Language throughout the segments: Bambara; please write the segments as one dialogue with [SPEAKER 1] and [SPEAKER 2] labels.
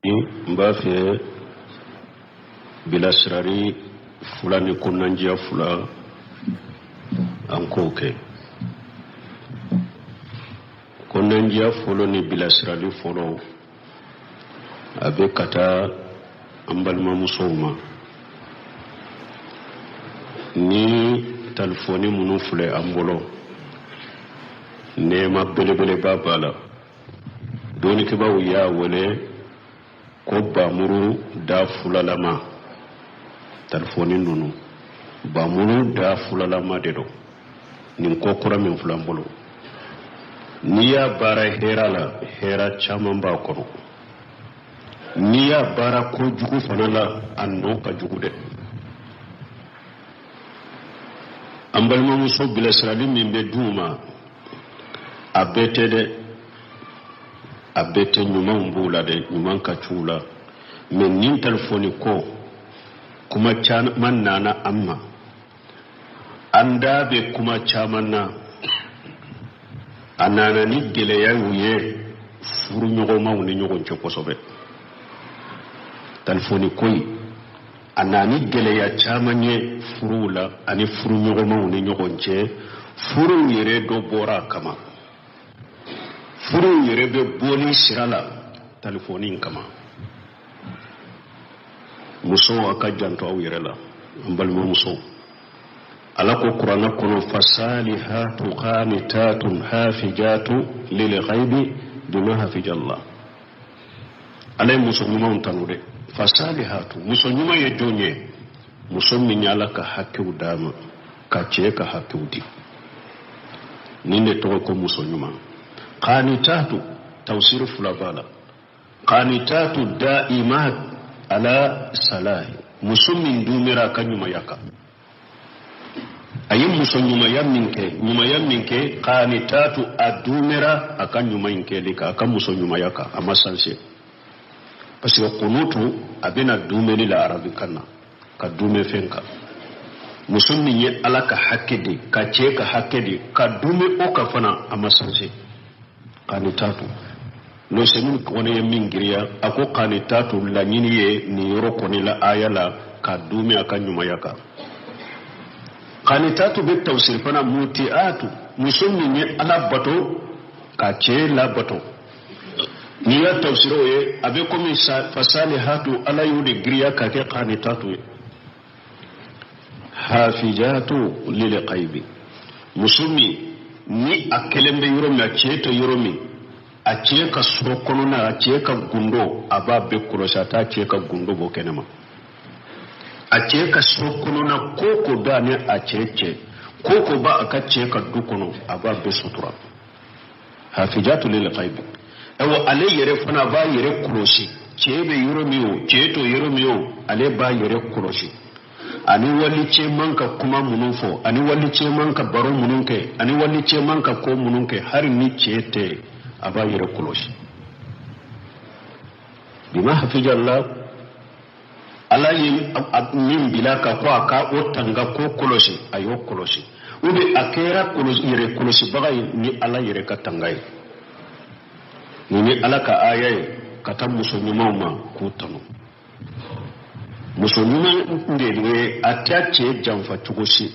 [SPEAKER 1] N b'a fɛ bilasirali fila ni kɔnɔnajɛya fila an k'o kɛ. Kɔnɔnajɛya fɔlɔ ni bilasirali fɔlɔ, a bɛ ka taa an balimamusow ma. Ni talifɔni minnu filɛ an bolo, nɛɛma belebeleba b'a la. Dɔnnikɛbaaw y'a wele ko bamuru da fulalama. Talifɔni ninnu, bamuru da fulalama de don. Nin ko kura min filɛ an bolo, n'i y'a baara hɛra la, hɛra caman b'a kɔnɔ. N'i y'a baara kojugu fana la, a nɔ ka jugu dɛ. An balimamuso, bilasirali min bɛ d'u ma, a bɛɛ tɛ dɛ, a bɛɛ tɛ. Ɲumanw b'u la dɛ, ɲuman ka c'u la. Mais nin telefɔni ko kuma caman nana an ma, an da bɛ kuma caman na. A nana ni gɛlɛyaw ye furuɲɔgɔnmaw ni ɲɔgɔn cɛ kosɛbɛ. Telefɔni ko in, a nana ni gɛlɛya caman ye furuw la ani furuɲɔgɔnmaw ni ɲɔgɔn cɛ. Furuw yɛrɛ dɔ bɔra a kama, furuw yɛrɛ bɛ bɔli sira la telefɔni in kama. Musow, a ka janto aw yɛrɛ la. An balimamusow, Ala ko Kuranɛ kɔnɔ: fasalihatu qanitatun hafijatu lil ghaibi bima hafijallah. Ala ye muso ɲumanw tanu dɛ. Fasalihatu, muso ɲuman ye jɔn ye? Muso min ye Ala ka hakɛw d'a ma, ka cɛ ka hakɛw di. Nin de tɔgɔ ko muso ɲuman. Qanitatu, tafsiri fila b'a la. Qanitatu da'imat ala salahi, muso min dumira a ka ɲumanya kan. A ye muso ɲumanya min kɛ, ɲumanya min kɛ, qanitatu, a dumira a ka ɲuman in kɛli kan, a ka muso ɲumanya kan, a ma changer. Parce que kunutu, a bɛna dumeli la arabikan na, ka dume fɛn kan. Muso min ye Ala ka hakɛ di, ka cɛ ka hakɛ di, ka dume o kan fana, a ma changer. Qanitatu n'o kɔni ye min giriya, a ko qanitatu laɲini ye nin yɔrɔ kɔni la aya la, ka dume a ka ɲumanya kan. Qanitatu bɛ tafsiri fana mutiatu, muso min ye Ala bato, ka cɛ labato. N'i y'a tafsiri o ye, a bɛ komi fasalihatu, Ala y'o de giriya ka kɛ qanitatu ye. Hafijatu lil ghaibi, muso min ni a kelen bɛ yɔrɔ min, a cɛ tɛ yɔrɔ min, a cɛ ka so kɔnɔna, a cɛ ka gundo, a b'a bɛɛ kɔlɔsi, a t'a cɛ ka gundo bɔ kɛnɛma. A cɛ ka so kɔnɔna, ko ko b'a ni a cɛ cɛ, ko ko b'a a ka cɛ ka du kɔnɔ, a b'a bɛɛ sutura. Hafijatu lil ghaibi. Ayiwa, ale yɛrɛ fana b'a yɛrɛ kɔlɔsi. Cɛ bɛ yɔrɔ min o, cɛ to yɔrɔ min o, ale b'a yɛrɛ kɔlɔsi. Ani wali cɛ man ka kuma minnu fɔ, ani wali cɛ man ka baro minnu kɛ, ani wali cɛ man ka ko minnu kɛ, hali ni cɛ tɛ, a b'a yɛrɛ kɔlɔsi. Bima hafijallah, Ala ye min bila ka ko a ka o tanga ko kɔlɔsi, a y'o kɔlɔsi. Ou bien a kɛra yɛrɛ kɔlɔsibaga ye ni Ala yɛrɛ ka tanga ye. Nin ye Ala ka aya ye ka taa muso ɲumanw ma k'u tanu. Muso ɲuman de ye, a tɛ cɛ janfa cogo si.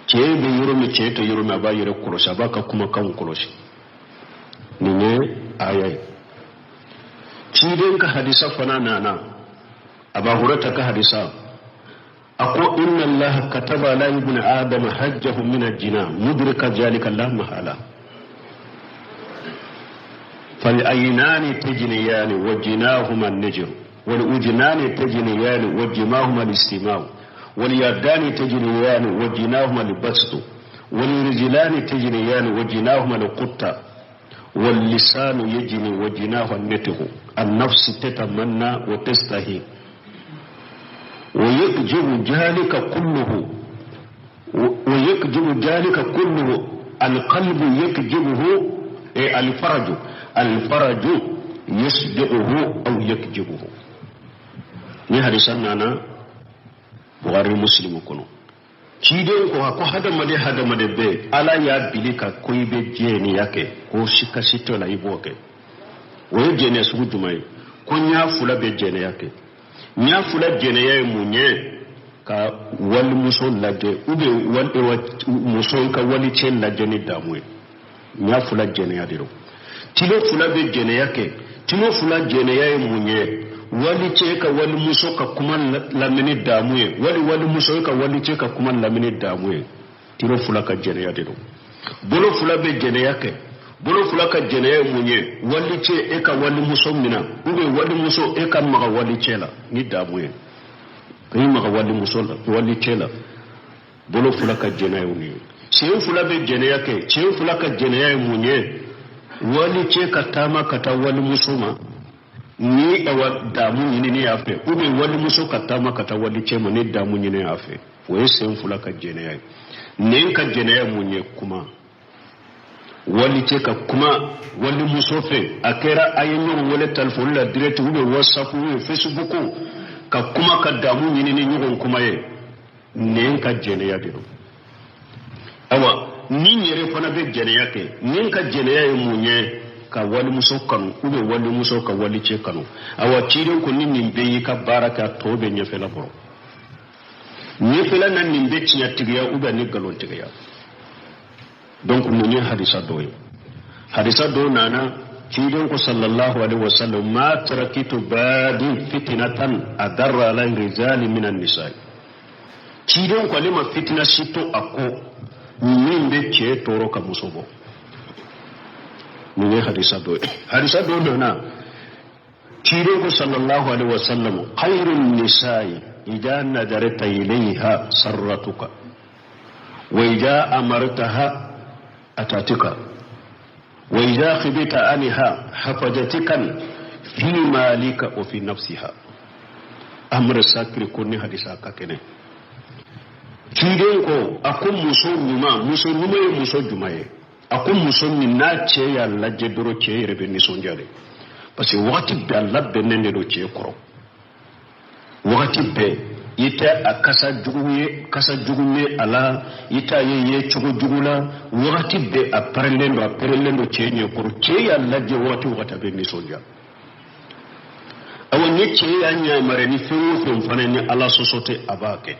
[SPEAKER 1] Cɛ bɛ yɔrɔ min, cɛ tɛ yɔrɔ min, a b'a yɛrɛ kɔlɔsi, a b'a ka kumakanw kɔlɔsi. Nin ye aya ye. Ciden ka hadisa fana nana, Aba Hurata ka hadisa. A ko: inna Allaha kataba ala ibni adama hajjahu min ajina mudrika zalika la mahala فالعينان تجنيان وجناهما النجر، والأذنان تجنيان وجماهما الاستماع، واليدان تجنيان وجناهما البسط، والرجلان تجنيان وجناهما القطة، واللسان يجني وجناه النطق. النفس تتمنى وتستهي ويكجب ذلك كله، ويكجب ذلك كله القلب يكجبه إيه الفرج، الفرج يسبقه أو يكجبه. Ni hadisa nana Bukhari, Muslim kɔnɔ. Ciden ko a ko hadamaden, hadamaden bɛɛ, Ala y'a bili ka ko i bɛ jɛniya kɛ, ko sika si t'o la, i b'o kɛ. O ye jɛniya sugu jumɛn ye? Ko ɲa fila bɛ jɛnɛya kɛ. Ɲa fila jɛnɛya ye mun ye? Ka walimuso lajɛ ou bien muso ka walicɛ lajɛ ni damu ye. Ɲa fila jɛnɛya de don. Tulo fila bɛ jɛnɛya kɛ. Tulo fila jɛnɛya ye mun ye? Walicɛ ka walimuso ka kuma lamɛn ni damu ye, wali walimuso ka walicɛ ka kuma lamɛn ni damu ye. Tulo fila ka jɛnɛya de don. Bolo fila bɛ jɛnɛya kɛ. Bolo fila ka jɛnɛya ye mun ye? Walicɛ e ka walimuso minɛ ou bien walimuso e ka maga walicɛ la ni damu ye, k'i maga walimuso la, walicɛ la. Bolo fila ka jɛnɛya ye mun ye? Sen fila bɛ jɛnɛya kɛ. Sen fila ka jɛnɛya ye mun ye? Walicɛ ka taama ka taa walimuso ma ni awa damu ɲinini y'a fɛ, ou bien walimuso ka taama ka taa walicɛ ma ni damu ɲini y'a fɛ. O ye sen fila ka jɛnɛya ye. Nɛn ka jɛnɛya ye mun ye? Kuma. Walicɛ ka kuma walimuso fɛ, a kɛra a ye ɲɔgɔn wele telefɔni la direct ou bien WhatsApp ou bien Facebook, ka kuma ka damu ɲini ni ɲɔgɔn kuma ye, nɛn ka jɛnɛya de don. Awa ni yɛrɛ fana bɛ jɛnɛya kɛ. Ni ka jɛnɛya ye mun ye? Ka walimuso kanu ou bien walimuso ka walicɛ kanu. Awa ciden ko ni nin bɛɛ y'i ka baara kɛ, a tɔ bɛ ɲɛfɛla kɔrɔ. Ɲɛfɛla na nin bɛ tiɲɛtigiya ou bien ni nkalontigiya. Donc nin ye hadisa dɔ ye. Hadisa dɔ nana, ciden ko sallallahu alaihi wasallam: ma tarakitu badi fitnatan adarra ala rijali minan nisa'i. Ciden ko ale ma fitina si to a kɔ min bɛ cɛ tɔɔrɔ ka muso bɔ. Nin ye hadisa dɔ ye. Hadisa dɔ nana, ciden ko sallallahu alaihi wasallam: khayrun nisa'i idha nadarta ilayha sarratuka wa idha amartaha atatika wa idha khibita anha hafazatika fi malika wa fi nafsiha. Amr Sakiri ko ni hadisa ka kɛnɛ. Ciden ko, a ko muso ɲuman, muso ɲuman ye muso jumɛn ye? A ko muso min n'a cɛ y'a lajɛ dɔrɔn, cɛ yɛrɛ bɛ nisɔndiya de, parce que wagati bɛɛ a labɛnnen de don cɛ kɔrɔ. Wagati bɛɛ i tɛ a kasa jugu ye, kasa jugu mɛn a la, i t'a ye ye cogo jugu la. Wagati bɛɛ a pɛrɛnlen don, a pɛrɛnlen don cɛ ɲɛ kɔrɔ. Cɛ y'a lajɛ wagati o wagati, a bɛ nisɔndiya. Awa ni cɛ y'a ɲamari ni fɛn o fɛn fana, ni Ala sɔsɔ tɛ, a b'a kɛ.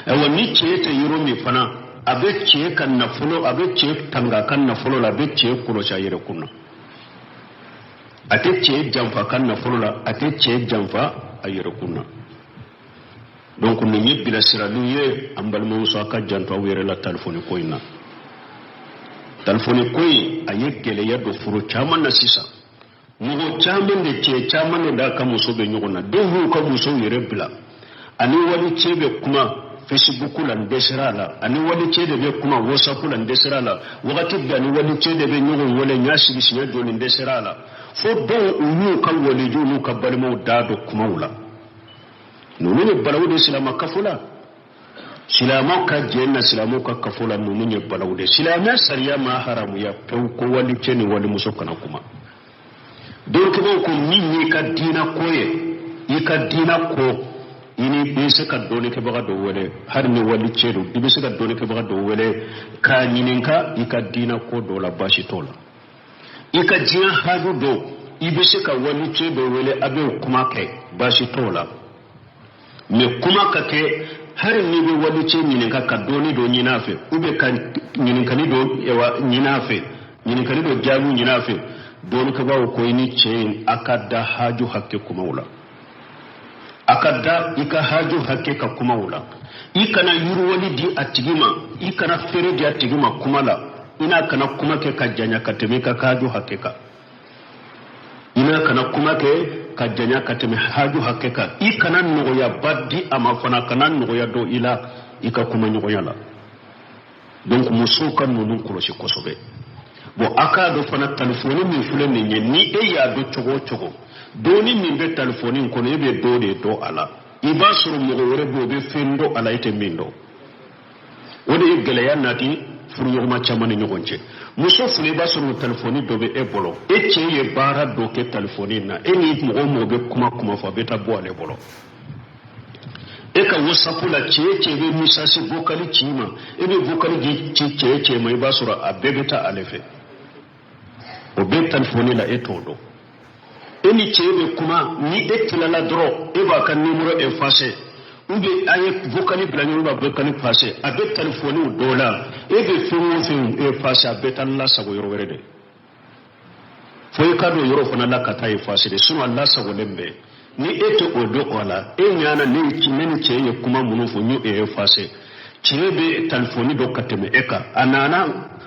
[SPEAKER 1] Awa ni cɛ tɛ yɔrɔ min fana, a bɛ cɛ ka nafolo, a bɛ cɛ tanga a ka nafolo la, a bɛ cɛ kɔlɔsi a yɛrɛ kun na. A tɛ cɛ janfa a ka nafolo la, a tɛ cɛ janfa a yɛrɛ kun na. Donc nin ye bilasiraliw ye. An balimamuso, a ka janto aw yɛrɛ la telefɔni ko in na. Telefɔni ko in, a ye gɛlɛya don furu caman na sisan. Mɔgɔ caman de, cɛ caman de d'a ka muso bɛ ɲɔgɔn na, dɔw y'u ka musow yɛrɛ bila. Ani wali cɛ bɛ kuma Facebook la, n dɛsɛra a la. Ani wali cɛ de bɛ kuma WhatsApp la, n dɛsɛra a la. Wagati bɛɛ ani wali cɛ de bɛ ɲɔgɔn wele, n y'a sigi siɲɛ joli, n dɛsɛra a la. Fo dɔw u y'u ka walijuw n'u ka balimaw da don kumaw la. Ninnu ye balawu de silamɛ kafo la. Silamɛw ka jɛ na, silamɛw ka kafo la, ninnu ye balawu de. Silamɛ sariya ma haramuya pewu ko wali cɛ ni walimuso kana kuma. Dɔnnikɛbaaw ko min y'i ka diina ko ye, i ka diina ko, i ni bɛ se ka dɔnnikɛbaga dɔ wele, hali ni wali cɛ don, i bɛ se ka dɔnnikɛbaga dɔ wele k'a ɲininka i ka diina ko dɔ la, baasi t'o la. I ka diɲɛ haju dɔ, i bɛ se ka wali cɛ dɔ wele, a bɛ o kuma kɛ, baasi t'o la. Mais kuma ka kɛ, hali n'i bɛ wali cɛ ɲininka ka dɔɔni dɔ ɲini a fɛ, ou bien ka ɲininkali dɔ ɲini a fɛ, ɲininkali dɔ jaabi ɲini a fɛ, dɔnnikɛbaaw ko i ni cɛ in, a ka da haju hakɛ kumaw la, a ka da i ka haju hakɛ ka kumaw la. I kana yiriwali di a tigi ma, i kana feere di a tigi ma kuma la. I n'a kana kuma kɛ ka janya ka tɛmɛ i ka haju hakɛ kan. I n'a kana kuma kɛ ka janya ka tɛmɛ haju hakɛ kan. I kana nɔgɔyaba di a ma fana, kana nɔgɔya dɔ i la i ka kuma ɲɔgɔnya la. Donc musow ka ninnu kɔlɔsi kosɛbɛ. Bon, a k'a dɔn fana, telefɔni min filɛ nin ye, ni e y'a dɔn cogo o cogo, dɔɔni min bɛ telefɔni in kɔnɔ, e bɛ dɔ de dɔn a la. I b'a sɔrɔ mɔgɔ wɛrɛ bɛ yen, o bɛ fɛn dɔn a la, e tɛ min dɔn. O de ye gɛlɛya nati furuɲɔgɔnma caman ni ɲɔgɔn cɛ. Muso fila, i b'a sɔrɔ telefɔni dɔ bɛ e bolo, e cɛ ye baara dɔ kɛ telefɔni na, e ni mɔgɔ o mɔgɔ bɛ kuma kuma fɔ, a bɛ taa bɔ ale bolo. E ka WhatsApp la, cɛ cɛ bɛ message vocal ci i ma, e bɛ vocal ci cɛ cɛ ma, i b'a sɔrɔ a bɛɛ bɛ taa ale fɛ, o bɛ telefɔni la, e t'o dɔn. E ni cɛ bɛ kuma, ni e tilala dɔrɔn, e b'a ka numéro effacer, ou bien a ye vocal bila ɲɔgɔn b'a vocal effacer. A bɛ telefɔniw dɔw la, e bɛ fɛn o fɛn effacer, a bɛ taa lasago yɔrɔ wɛrɛ de, fo i ka don yɔrɔ fana la ka taa effacer de, sinon a lasagolen bɛ. Ni e tɛ o dɔn o la, e ɲana ne ni cɛ ye kuma minnu fɔ, n y'o effacer. Cɛ bɛ telefɔni dɔn ka tɛmɛ e kan. A nana,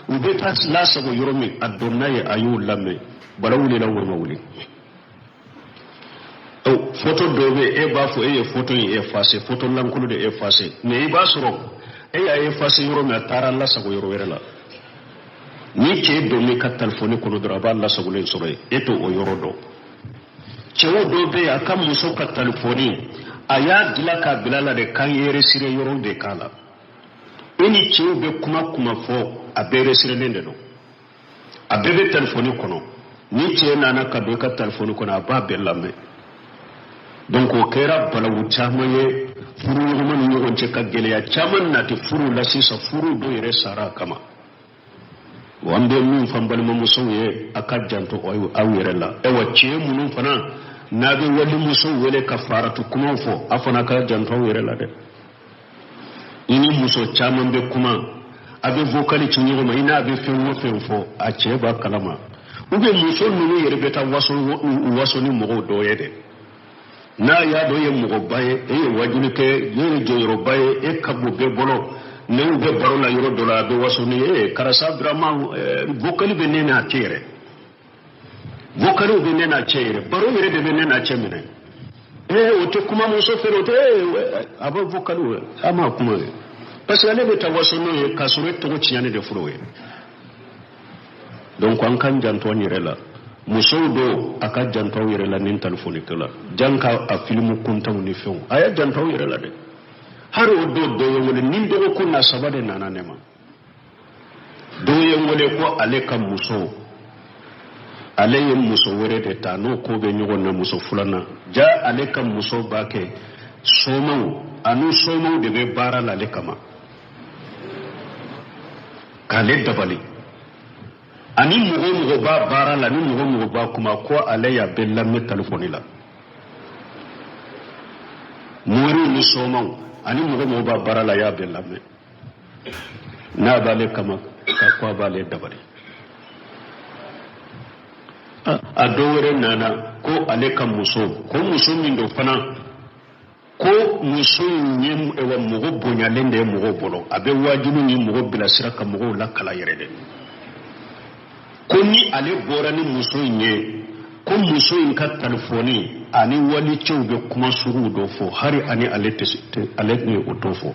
[SPEAKER 1] u bɛ taa lasago yɔrɔ min, a donna yen, a y'o lamɛn. Bala wulila, wari ma wuli. Foto dɔw bɛ yen, e b'a fɔ e ye foto in effacer, foto lankolon de effacer, mais i b'a sɔrɔ e y'a effacer yɔrɔ min, a taara lasago yɔrɔ wɛrɛ la. Ni cɛ donn'i ka telefɔni kɔnɔ dɔrɔn, a b'a lasagolen sɔrɔ yen, e t'o yɔrɔ dɔn. Cɛw dɔw bɛ yen, a ka muso ka telefɔni, a y'a dilan k'a bila la de, k'an enregistré yɔrɔ de k'a la. E ni cɛw bɛ kuma kuma fɔ, a bɛɛ enregistrélen de don, a bɛɛ bɛ telefɔni kɔnɔ. Ni cɛ nana ka don i ka telefɔni kɔnɔ, a b'a bɛɛ lamɛn. Donc o kɛra balawu caman ye furuɲɔgɔnma ni ɲɔgɔn cɛ, ka gɛlɛya caman nati furu la. Sisan furu dɔw yɛrɛ sara a kama. Wa an bɛ min fɔ an balimamusow ye, a ka janto aw yɛrɛ la. Ayiwa, cɛ minnu fana n'a bɛ walimusow wele ka faratu kumaw fɔ, a fana ka janto aw yɛrɛ la dɛ. I ni muso caman bɛ kuma, a bɛ vocal ci ɲɔgɔn ma, i n'a bɛ fɛn o fɛn fɔ, a cɛ b'a kalama. Ou bien muso ninnu yɛrɛ bɛ taa waso waso ni mɔgɔw dɔw ye dɛ. N'a y'a dɔn e ye mɔgɔba ye, e ye wajuli kɛ, e ye jɔyɔrɔba ye, e ka bon bɛɛ bolo, n'u bɛ baro la yɔrɔ dɔ la, a bɛ waso ni e karisa, vraiment vocal bɛ ne n'a cɛ yɛrɛ, vocaliw bɛ ne n'a cɛ yɛrɛ, baro yɛrɛ de bɛ ne n'a cɛ minɛ. Ee, o tɛ kuma muso fɛ, o tɛ a bɛ vocaliw, a ma kuma ye, parce que ale bɛ taa waso n'o ye k'a sɔrɔ e tɔgɔ tiɲɛnen de fɔlɔ o ye. Donc an k'an janto an yɛrɛ la. Musow dɔw, a ka janto aw yɛrɛ la ni telefɔni la jan ka a filimu kuntanw ni fɛnw, a y'a janto aw yɛrɛ la dɛ. Hali o don, dɔ ye n wele ni dɔgɔkun na saba de nana ne ma. Dɔ ye n wele ko ale ka muso, ale ye muso wɛrɛ de ta, n'o ko bɛ ɲɔgɔn na, muso filanan. Ja ale ka muso b'a kɛ somaw ani somaw de bɛ baara la ale kama, k'ale dabali, ani mɔgɔ o mɔgɔ b'a baara la, ni mɔgɔ o mɔgɔ b'a kuma, ko ale y'a bɛɛ lamɛn telefɔni la. Moriw ni somaw ani mɔgɔ o mɔgɔ b'a baara la, a y'a bɛɛ lamɛn. N'a b'ale kama, ko a b'ale dabali. A dɔ wɛrɛ nana ko ale ka muso, ko muso min don fana, ko muso in ye wa mɔgɔ bonyalen de ye mɔgɔw bolo, a bɛ wajibi ni mɔgɔ bilasira ka mɔgɔw lakala yɛrɛ de, ko ni ale bɔra ni muso in ye, ko muso in ka telefɔni ani walicɛw bɛ kuma suguw dɔ fɔ, hali ani ale tɛ, ale ni o t'o fɔ,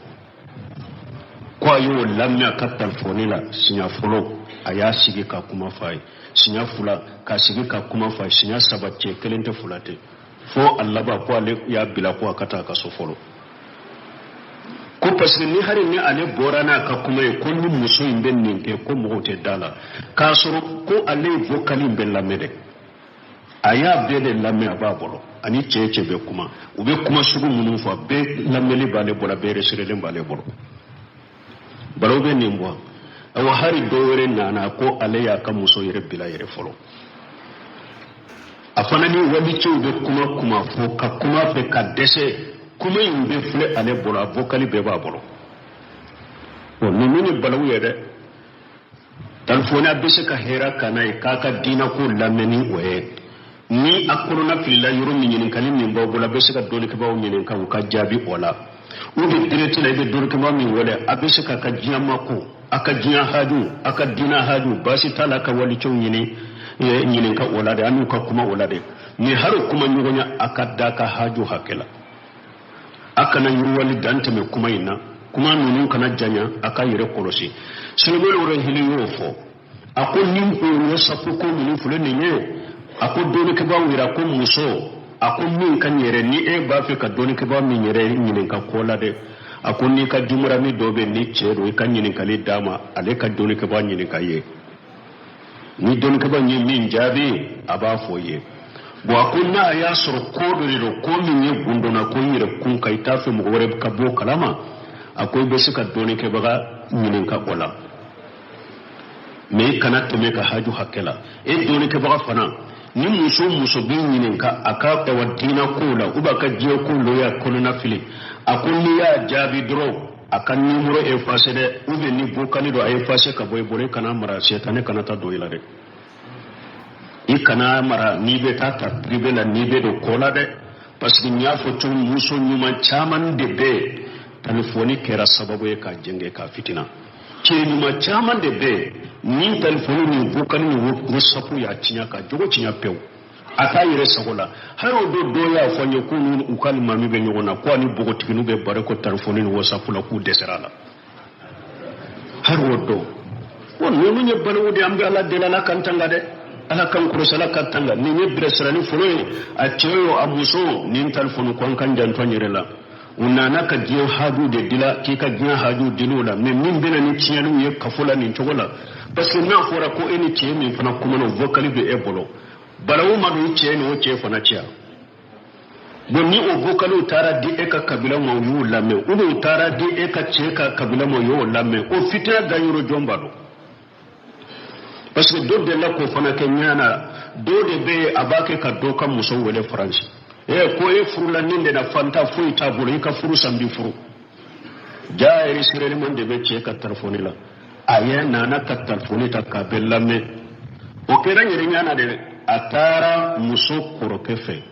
[SPEAKER 1] ko a y'o lamɛn a ka telefɔni la. Siɲɛ fɔlɔ, a y'a sigi ka kuma f'a ye, siɲɛ fila, k'a sigi ka kuma f'a ye, siɲɛ saba, cɛ kelen tɛ, fila tɛ, fo a laban ko ale y'a bila ko a ka taa a ka so fɔlɔ, ko parce que ni hali ni ale bɔra n'a ka kuma ye, ko ni muso in bɛ nin kɛ, ko mɔgɔw tɛ da la, k'a sɔrɔ ko ale ye vocal in bɛɛ lamɛn dɛ. A y'a bɛɛ de lamɛn, a b'a bolo, ani cɛ cɛ bɛ kuma, u bɛ kuma sugu minnu fɔ, a bɛɛ lamɛnli b'ale bolo, a bɛɛ enregistrélen b'ale bolo. Baro bɛ nin bɔ. Awa, hali dɔ wɛrɛ nana ko ale y'a ka muso yɛrɛ bila yɛrɛ fɔlɔ. A fana ni walicɛw bɛ kuma kuma fɔ ka kuma fɛ ka dɛsɛ, kuma in bɛ filɛ ale bolo, a vocal bɛɛ b'a bolo. Bon, ninnu ye balawu ye dɛ. Telefɔni, a bɛ se ka hɛrɛ ka n'a ye k'a ka diinako lamɛn ni o ye. Ni a kɔnɔna filila yɔrɔ min, ɲininkali min b'aw bolo, a bɛ se ka dɔnnikɛbaaw ɲininka, u ka jaabi o la. Ou bien direct la, i bɛ dɔnnikɛbaa min wele, a bɛ se k'a ka diɲɛ mako, a ka diɲɛ haju, a ka diinɛ haju, baasi t'a la, a ka walicɛw ɲini ɲininka o la dɛ, an n'u ka kuma o la dɛ. Ni hali kuma ɲɔgɔnya, a ka da ka haju hakɛ la, a kana yiriwali dan tɛmɛ kuma in na, kuma ninnu kana janya, a ka yɛrɛ kɔlɔsi. Sulemani Rahili y'o fɔ, a ko ni WhatsApp ko minnu filɛ nin ye, a ko dɔnnikɛbaaw yira ko muso, a ko min ka yɛrɛ, ni e b'a fɛ ka dɔnnikɛbaa min yɛrɛ ɲininka ko la dɛ, a ko n'i ka jumurami dɔ bɛ ni cɛ don, i ka ɲininkali d'a ma, ale ka dɔnnikɛbaa ɲininka ye. Ni dɔnnikɛbaa ye min jaabi, a b'a fɔ i ye. Bon, a ko n'a y'a sɔrɔ ko dɔ de don, ko min ye gundonna ko i yɛrɛ kun kan, i t'a fɛ mɔgɔ wɛrɛ ka bɔ o kalama, a ko i bɛ se ka dɔnnikɛbaga ɲininka o la, mais i kana tɛmɛ ka haju hakɛ la. E dɔnnikɛbaga fana, Ni muso muso b'i ɲininka a ka ɛwa diina kow la ou bien a ka diɲɛ kow la o y'a kɔnɔna fili, a ko n'i y'a jaabi dɔrɔn, a ka nimoro effacer dɛ, ou bien ni vocal don, a effacer ka bɔ i bolo. I kana mara, sɛtanɛ kana taa don i la dɛ. I kana mara n'i bɛ taa ta privé la, n'i bɛ don ko la dɛ, parce que n y'a fɔ cogo min, muso ɲuman caman de bɛ yen, telefɔni kɛra sababu ye k'a jɛngɛ, k'a fitina. Cɛ ɲuman caman de bɛ yen, ni telefɔni ni vocal ni WhatsApp y'a tiɲɛ, ka jogo tiɲɛ pewu, a t'a yɛrɛ sago la. Hali o don, dɔw y'a fɔ n ye k'u ni u ka alimami bɛ ɲɔgɔn na, ko a ni npogotiginiw bɛ baro ko telefɔni ni WhatsApp la, k'u dɛsɛra a la. Hali o don ko ninnu ye baliku de. An bɛ Ala deli, Ala k'an tanga dɛ, Ala k'an kɔlɔsi, Ala k'an tanga. Nin ye bilasirali fɔlɔ ye, a cɛ o a muso, nin telefɔni ko an k'an janto an yɛrɛ la. U nana ka diɲɛ haju de dila k'i ka diɲɛ haju dil'u la, mais min bɛna ni tiɲɛniw ye kafo la nin cogo la, parce que n'a fɔra ko e ni cɛ min fana kumana, o vocal bɛ e bolo, balawu ma don i cɛ ni o cɛ fana cɛ. Bon, ni o vocaliw taara di e ka kabila ma, u y'u lamɛn, ou bien u taara di e ka cɛ ka kabila ma, u y'o lamɛn, o fitina danyɔrɔ jɔn b'a dɔn? Parce que dɔ delila k'o fana kɛ ɲɛ na. Dɔ de bɛ yen, a b'a kɛ ka dɔ ka muso wele Faransi. Ee, ko e furula nin de la, fanta foyi t'a bolo, i ka furu san bi furu ja. Enregistrement de bɛ cɛ ka telefɔni la. A ye nana ka telefɔni ta k'a bɛɛ lamɛn. O kɛra n yɛrɛ ɲɛ na dɛ. A taara muso kɔrɔkɛ fɛ,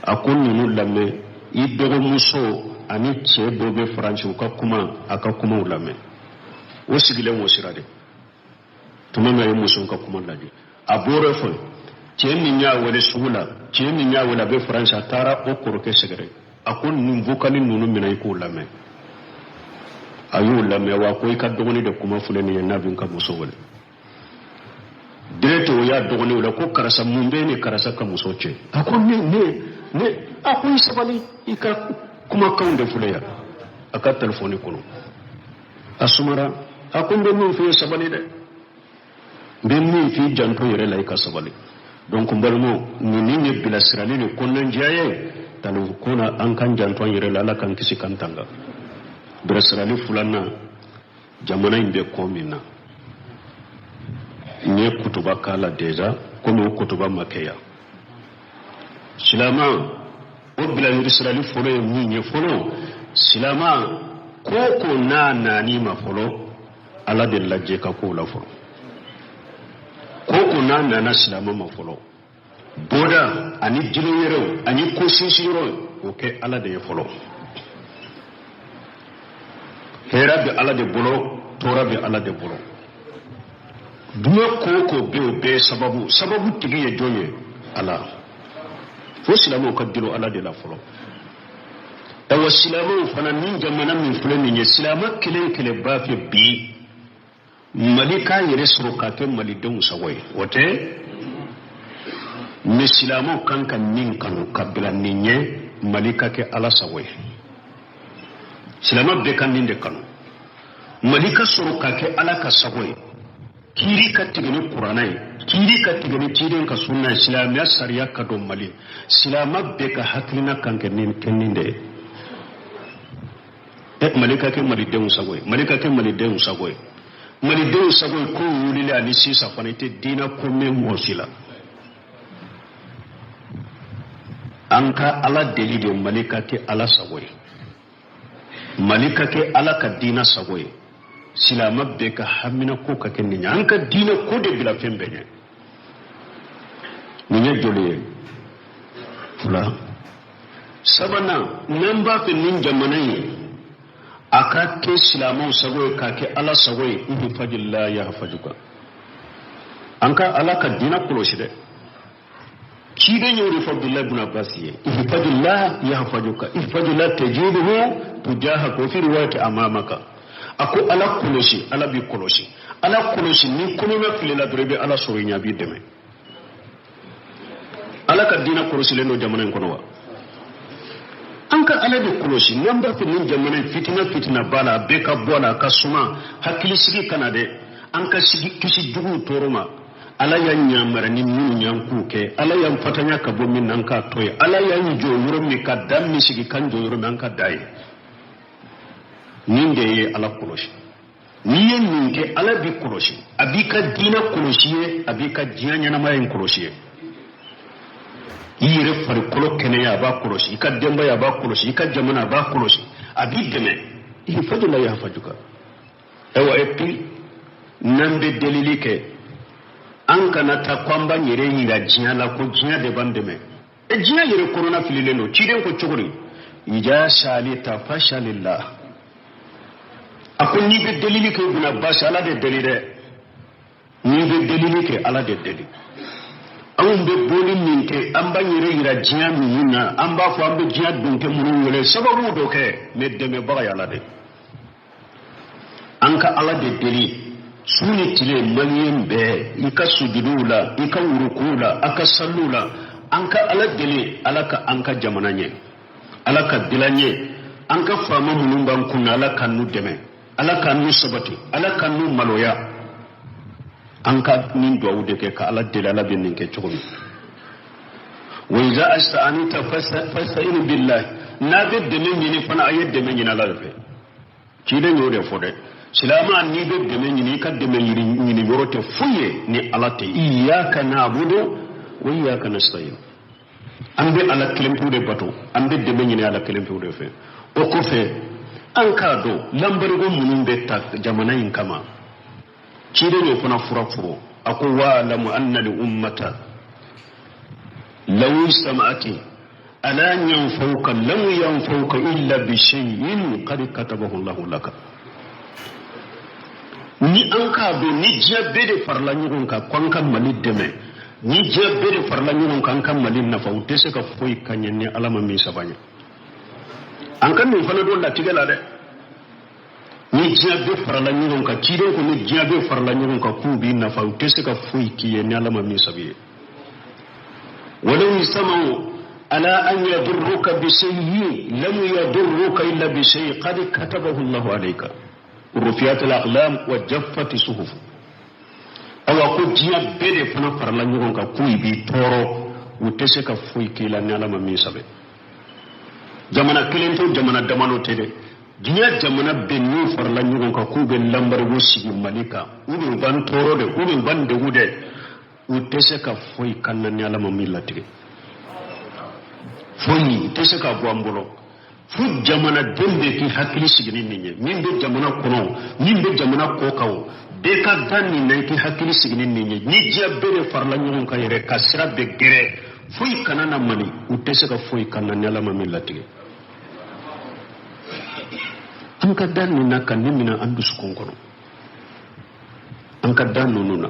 [SPEAKER 1] a ko ninnu lamɛn, i dɔgɔmuso ani cɛ dɔ bɛ Faransi, u ka kuma, a ka kumaw lamɛn. O sigilen o sira de, tuma min a ye muso ka kuma lajɛ, a bɔra fɛ, cɛ min y'a wele sugu la, cɛ min y'a wele a bɛ Faransi, a taara o kɔrɔkɛ sɛgɛrɛ, a ko nin vocal ninnu minɛ, i k'o lamɛn. A y'o lamɛn wa, ko i ka dɔgɔnin de kuma filɛ nin ye, n'a bɛ n ka muso wele direct. O y'a dɔgɔnin wele ko karisa, mun bɛ ni karisa ka muso cɛ? A ko ne, a ko i sabali, i ka kumakanw de filɛ yan a ka telefɔni kɔnɔ. A sumara, a ko n bɛ min f'i ye, sabali dɛ, n bɛ min f'i janto yɛrɛ la, i ka sabali. Donc n balimaw, nin ye bilasirali ni kɔnɔnajɛya ye tali ko na. An k'an janto an yɛrɛ la, Ala k'an kisi k'an tanga. Bilasirali filanan, jamana in bɛ kɔ min na, n ye kutuba k'a la déjà, komi o kutuba ma kɛ yan. Silama, o bilasirali fɔlɔ ye min ye fɔlɔ, silama, ko ko n'a nan'i ma fɔlɔ, Ala de lajɛ ka kow la fɔlɔ. Ko ko n'a nana silama ma fɔlɔ, bɔda ani dilo yɛrɛw ani ko sinsin yɔrɔ, o kɛ Ala de ye fɔlɔ. Hɛrɛ bɛ Ala de bolo, tɔɔrɔ bɛ Ala de bolo. Diɲɛ ko o ko bɛ, o bɛɛ sababu, sababu tigi ye jɔn ye? Ala. Fo silamɛw ka dilo Ala de la fɔlɔ. Ayiwa, silamɛw fana, ni jamana min filɛ nin ye, silamɛ kelen kelen b'a fɛ bi Mali k'a yɛrɛ sɔrɔ k'a kɛ malidenw sago ye, o tɛ. Mais silamɛw kan ka min kanu ka bila nin ɲɛ, Mali ka kɛ Ala sago ye. Silamɛ bɛɛ ka nin de kanu, Mali ka sɔrɔ ka kɛ Ala ka sago ye, kiiri ka tigɛ ni kuranɛ ye, kiiri ka tigɛ ni ciden ka sunna ye, silamɛya sariya ka don Mali. Silamɛ bɛɛ ka hakilina kan kɛ nin kɛ nin de ye. Ɛ, Mali ka kɛ malidenw sago ye, Mali ka kɛ malidenw sago ye, malidenw sago ye. Ko wulila ani sisan fana, i tɛ diinɛ ko mɛn mɔgɔ si la. An ka Ala deli de, Mali ka kɛ Ala sago ye, Mali ka kɛ Ala ka diinɛ sago ye. Silamɛ bɛɛ ka hamina ko ka kɛ nin ye, an ka diinɛ ko de bila fɛn bɛɛ ɲɛ. Nin ye joli ye? Fila. Sabanan, n'an b'a fɛ nin jamana ye a ka kɛ silamɛw sago ye, k'a kɛ Ala sago ye, ihfazillah yahfazuka, an ka Ala ka diinɛ kɔlɔsi dɛ. Ciden y'o de fɔ Abdullahi ibn Abbas ye: ihfazillah yahfazuka, ihfazillah tajiduhu tujahaka, wa fi riwayati amamaka. A ko Ala kɔlɔsi, Ala b'i kɔlɔsi. Ala kɔlɔsi, ni kɔnɔna filila dɔrɔn, i bɛ Ala sɔrɔ i ɲɛ, a b'i dɛmɛ. Ala ka diinɛ kɔlɔsilen don jamana in kɔnɔ wa? An ka Ala de kɔlɔsi n'an b'a fɛ nin jamana in, fitina fitina b'a la, a bɛɛ ka bɔ a la, a ka suma, hakilisigi ka na dɛ, an ka sigi kisi juguw tɔɔrɔ ma. Ala y'an yamara ni minnu y'an k'u kɛ, Ala y'an fatanya ka bɔ min na, an k'a to yen. Ala y'an jɔ yɔrɔ min, ka da min sigi, k'an jɔ yɔrɔ min, an ka da ye. Nin de ye Ala kɔlɔsi. N'i ye nin kɛ, Ala b'i kɔlɔsi, a b'i ka diinɛ kɔlɔsi ye, a b'i ka diɲɛ ɲɛnamaya in kɔlɔsi ye. I yɛrɛ farikolo kɛnɛya a b'a kɔlɔsi, i ka denbaya a b'a kɔlɔsi, i ka jamana a b'a kɔlɔsi, a b'i dɛmɛ. Ihfazillah yahfazuka. Ayiwa, et puis n'an bɛ delili kɛ, an kana taa ko an b'an yɛrɛ yira diɲɛ la ko diɲɛ de b'an dɛmɛ. E diɲɛ yɛrɛ kɔnɔna fililen don. Ciden ko cogo di? Ija saalita fasalillah. A ko n'i bɛ delili kɛ, Ibn Abbas, Ala de deli dɛ. N'i bɛ delili kɛ, Ala de deli. Anw bɛ boli min kɛ, an b'an yɛrɛ yira diɲɛ ninnu na, an b'a fɔ an bɛ diɲɛ donkɛ minnu wele, sababu dɔ kɛ, mais dɛmɛbaga ye Ala de. An ka Ala de deli su ni tile. Maliyɛn bɛɛ, i ka sujuduw la, i ka wurukuw la, a ka saliw la, an ka Ala deli, Ala ka an ka jamana ɲɛ, Ala ka dilan ɲɛ, an ka faama minnu b'an kunna, Ala ka n'u dɛmɛ, Ala ka n'u sabati, Ala ka n'u maloya. An ka nin duwawu de kɛ ka Ala deli, Ala bɛ nin kɛ cogo min. Wa iza asta'anta fasta'in billahi. N'a bɛ dɛmɛ ɲini fana, a ye dɛmɛ ɲini Ala de fɛ. Ciden y'o de fɔ dɛ. Silama, n'i bɛ dɛmɛ ɲini, i ka dɛmɛ ɲini yɔrɔ tɛ foyi ye ni Ala tɛ. Iyyaka na'budu wa iyyaka nasta'in. An bɛ Ala kelen pewu de bato, an bɛ dɛmɛ ɲini Ala kelen pewu de fɛ. O kɔfɛ, an k'a dɔn l'embargo minnu bɛ ta jamana in kama, ciden y'o fana fura fɔ. A ko wa'lamu anna al ummata law ijtama'at ala an yanfa'uka lam yanfa'uka illa bi shay'in qad katabahu Allahu laka. Ni an k'a dɔn ni diɲɛ bɛɛ de farala ɲɔgɔn kan ko an ka Mali dɛmɛ, ni diɲɛ bɛɛ de farala ɲɔgɔn kan an ka Mali nafa, u tɛ se ka foyi ka ɲɛ ni Ala ma min saba ɲɛ. An ka nin fana don latigɛ la dɛ. Ni diɲɛ bɛɛ farala ɲɔgɔn kan, ciden ko ni diɲɛ bɛɛ farala ɲɔgɔn kan k'u b'i nafa, u tɛ se ka foyi k'i ye ni Ala ma min sabi ye. Walaw ijtama'u ala an yadurruka bi shay'in lam yadurruka illa bi shay'in qad katabahu Allahu alayka rufiyat al-aqlam wa jaffat suhuf. Awa, ko diɲɛ bɛɛ de fana farala ɲɔgɔn kan k'u b'i tɔɔrɔ, u tɛ se ka foyi k'i la ni Ala ma min sɛbɛn. Jamana kelen tɛ, jamana damadɔ tɛ dɛ. Diɲɛ jamana bɛɛ n'u farala ɲɔgɔn kan k'u bɛ l'embargo sigi Mali kan, u bɛ u b'an tɔɔrɔ dɛ, u bɛ u b'an degun dɛ, u tɛ se ka foyi kan na ni Ala ma min latigɛ. Foyi u tɛ se ka bɔ an bolo. Fo jamanaden bɛɛ k'i hakili sigi ni nin ye. Min bɛ jamana kɔnɔ, min bɛ jamana kɔ kan, o bɛɛ ka da nin na, i k'i hakili sigi ni nin ye. Ni diɲɛ bɛɛ de farala ɲɔgɔn kan yɛrɛ ka sira bɛɛ gɛrɛ, foyi kana na Mali, u tɛ se ka foyi kan na ni Ala ma min latigɛ. An ka da nin na ka nin minɛ an dusukun kɔnɔ, an ka da ninnu na.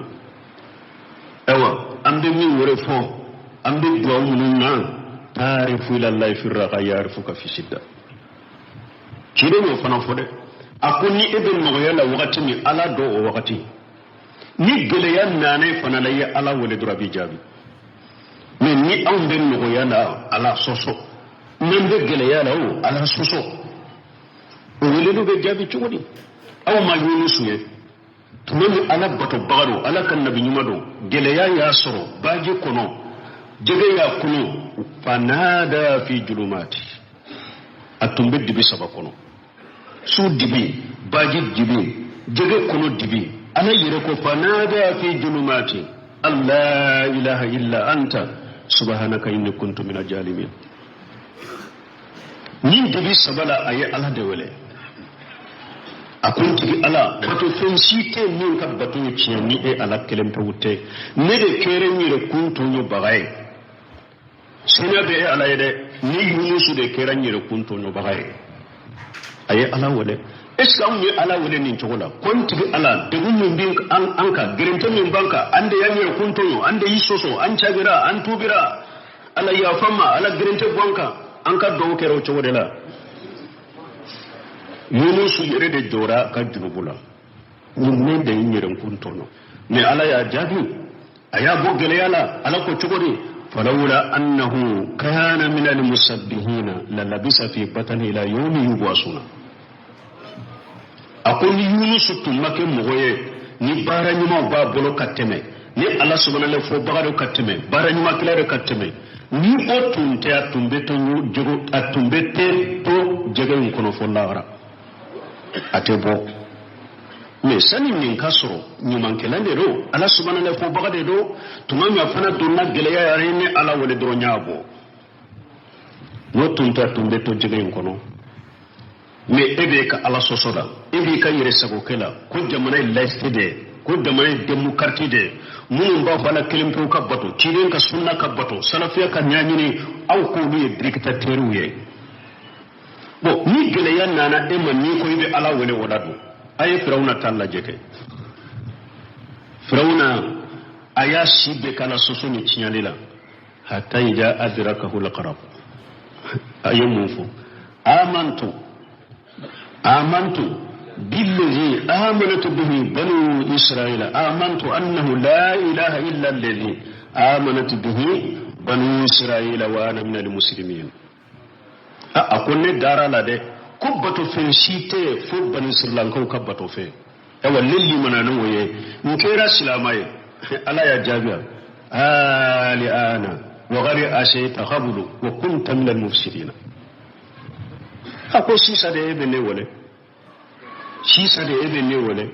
[SPEAKER 1] Ayiwa, an bɛ min wɛrɛ fɔ, an bɛ duwawu minnu na, taarifu ilallahi fi raha yarifuka fi shidda. Ciden y'o fana fɔ dɛ. A ko ni e bɛ nɔgɔya la wagati min, Ala dɔn o wagati. Ni gɛlɛya nana e fana la, i ye Ala wele dɔrɔn, a b'i jaabi. Mais ni anw bɛ nɔgɔya la, Ala sɔsɔ, n'an bɛ gɛlɛya la o, Ala sɔsɔ, o weleliw bɛ jaabi cogo di? Aw ma Yunusu ye tuma min, Ala batobaga don, Ala ka nabi ɲuman don, gɛlɛya y'a sɔrɔ baji kɔnɔ, jɛgɛ y'a kunu. Fanada fi julumati. A tun bɛ dibi saba kɔnɔ: su dibi, baji dibi, jɛgɛ kɔnɔ dibi. Ala yɛrɛ ko fanada fi julumati an la ilaha illa anta subhanaka inni kuntu mina jalimin. Nin dibi saba la, a ye Ala de wele. A ko n tigi Ala, bato fɛn si tɛ min ka bato ye tiɲɛ ni e Ala kelen pewu tɛ. Ne de kɛra n yɛrɛ kun tɔɲɔbaga ye. Senya bɛ e Ala ye dɛ. Ni Yunusu de kɛra n yɛrɛ kun tɔɲɔbaga ye. A ye Ala wele. Est ce que anw ye Ala wele nin cogo la ko n tigi Ala, degun min bɛ an kan, gɛrɛntɛ min b'an kan, an de y'an yɛrɛ kun tɔɲɔ, an de y'i sɔsɔ, an cagira, an tubira, Ala yafa ma, Ala gɛrɛntɛ bɔ an kan? An ka duwawu kɛra o cogo de la? Yunusu yɛrɛ de jɔra ka junubu la: nin ne de ye n yɛrɛ kun tɔɲɔ. Mais Ala y'a jaabi, a y'a bɔ gɛlɛya la. Ala ko cogo di? Falawla annahu kana min almusabbihina lalabisa fi batni ila yawmi yub'asuna. A ko ni Yunusu tun ma kɛ mɔgɔ ye ni baara ɲumanw b'a bolo ka tɛmɛ, ni Ala subahana fɔbaga dɔ ka tɛmɛ, baara ɲumankɛla dɔ ka tɛmɛ, ni o tun tɛ, a tun bɛ to jogo, a tun bɛ te to jɛgɛ in kɔnɔ fo lahara, a tɛ bɔ. Mais sani nin ka sɔrɔ, ɲumankɛla de don, Ala subahana fɔbaga de don. Tuma min a fana donna gɛlɛya yɛrɛ, ni Ala wele dɔrɔn, y'a bɔ. N'o tun tɛ, tun bɛ to jɛgɛ in kɔnɔ. Mais e b'e ka Ala sɔsɔ la, e b'i ka yɛrɛ sagokɛ la, ko jamana ye laïcité de ye, ko jamana ye démocratie de ye. Minnu b'a fɔ Ala kelen pewu ka bato, ciden ka sunna ka bato, salafiya ka ɲɛɲini, aw k'olu ye dictateurs ye. Bon, ni gɛlɛya nana e ma, n'i ko i bɛ Ala wele, o la don. A ye Firawuna ta lajɛ kɛ. Firawuna a y'a si bɛɛ k'Ala sɔsɔ ni tiɲɛli la, hatta ida adrakahu lgharaq. A ye mun fɔ? Amantu, amantu billazi amanat bihi banu israila, amantu annahu la ilaha illa allazi amanat bihi banu israila wa ana minal muslimin. A ko ne dara la dɛ, ko batofɛn si tɛ fo Bani Sirilankaw ka batofɛn. Ayiwa, ne limana n'o ye, n kɛra silama ye. Ala y'a jaabi: al'ana wa qad asayta qablu wa kunta minal mufsidina. A ko sisan de e bɛ ne wele, sisan de e bɛ ne wele,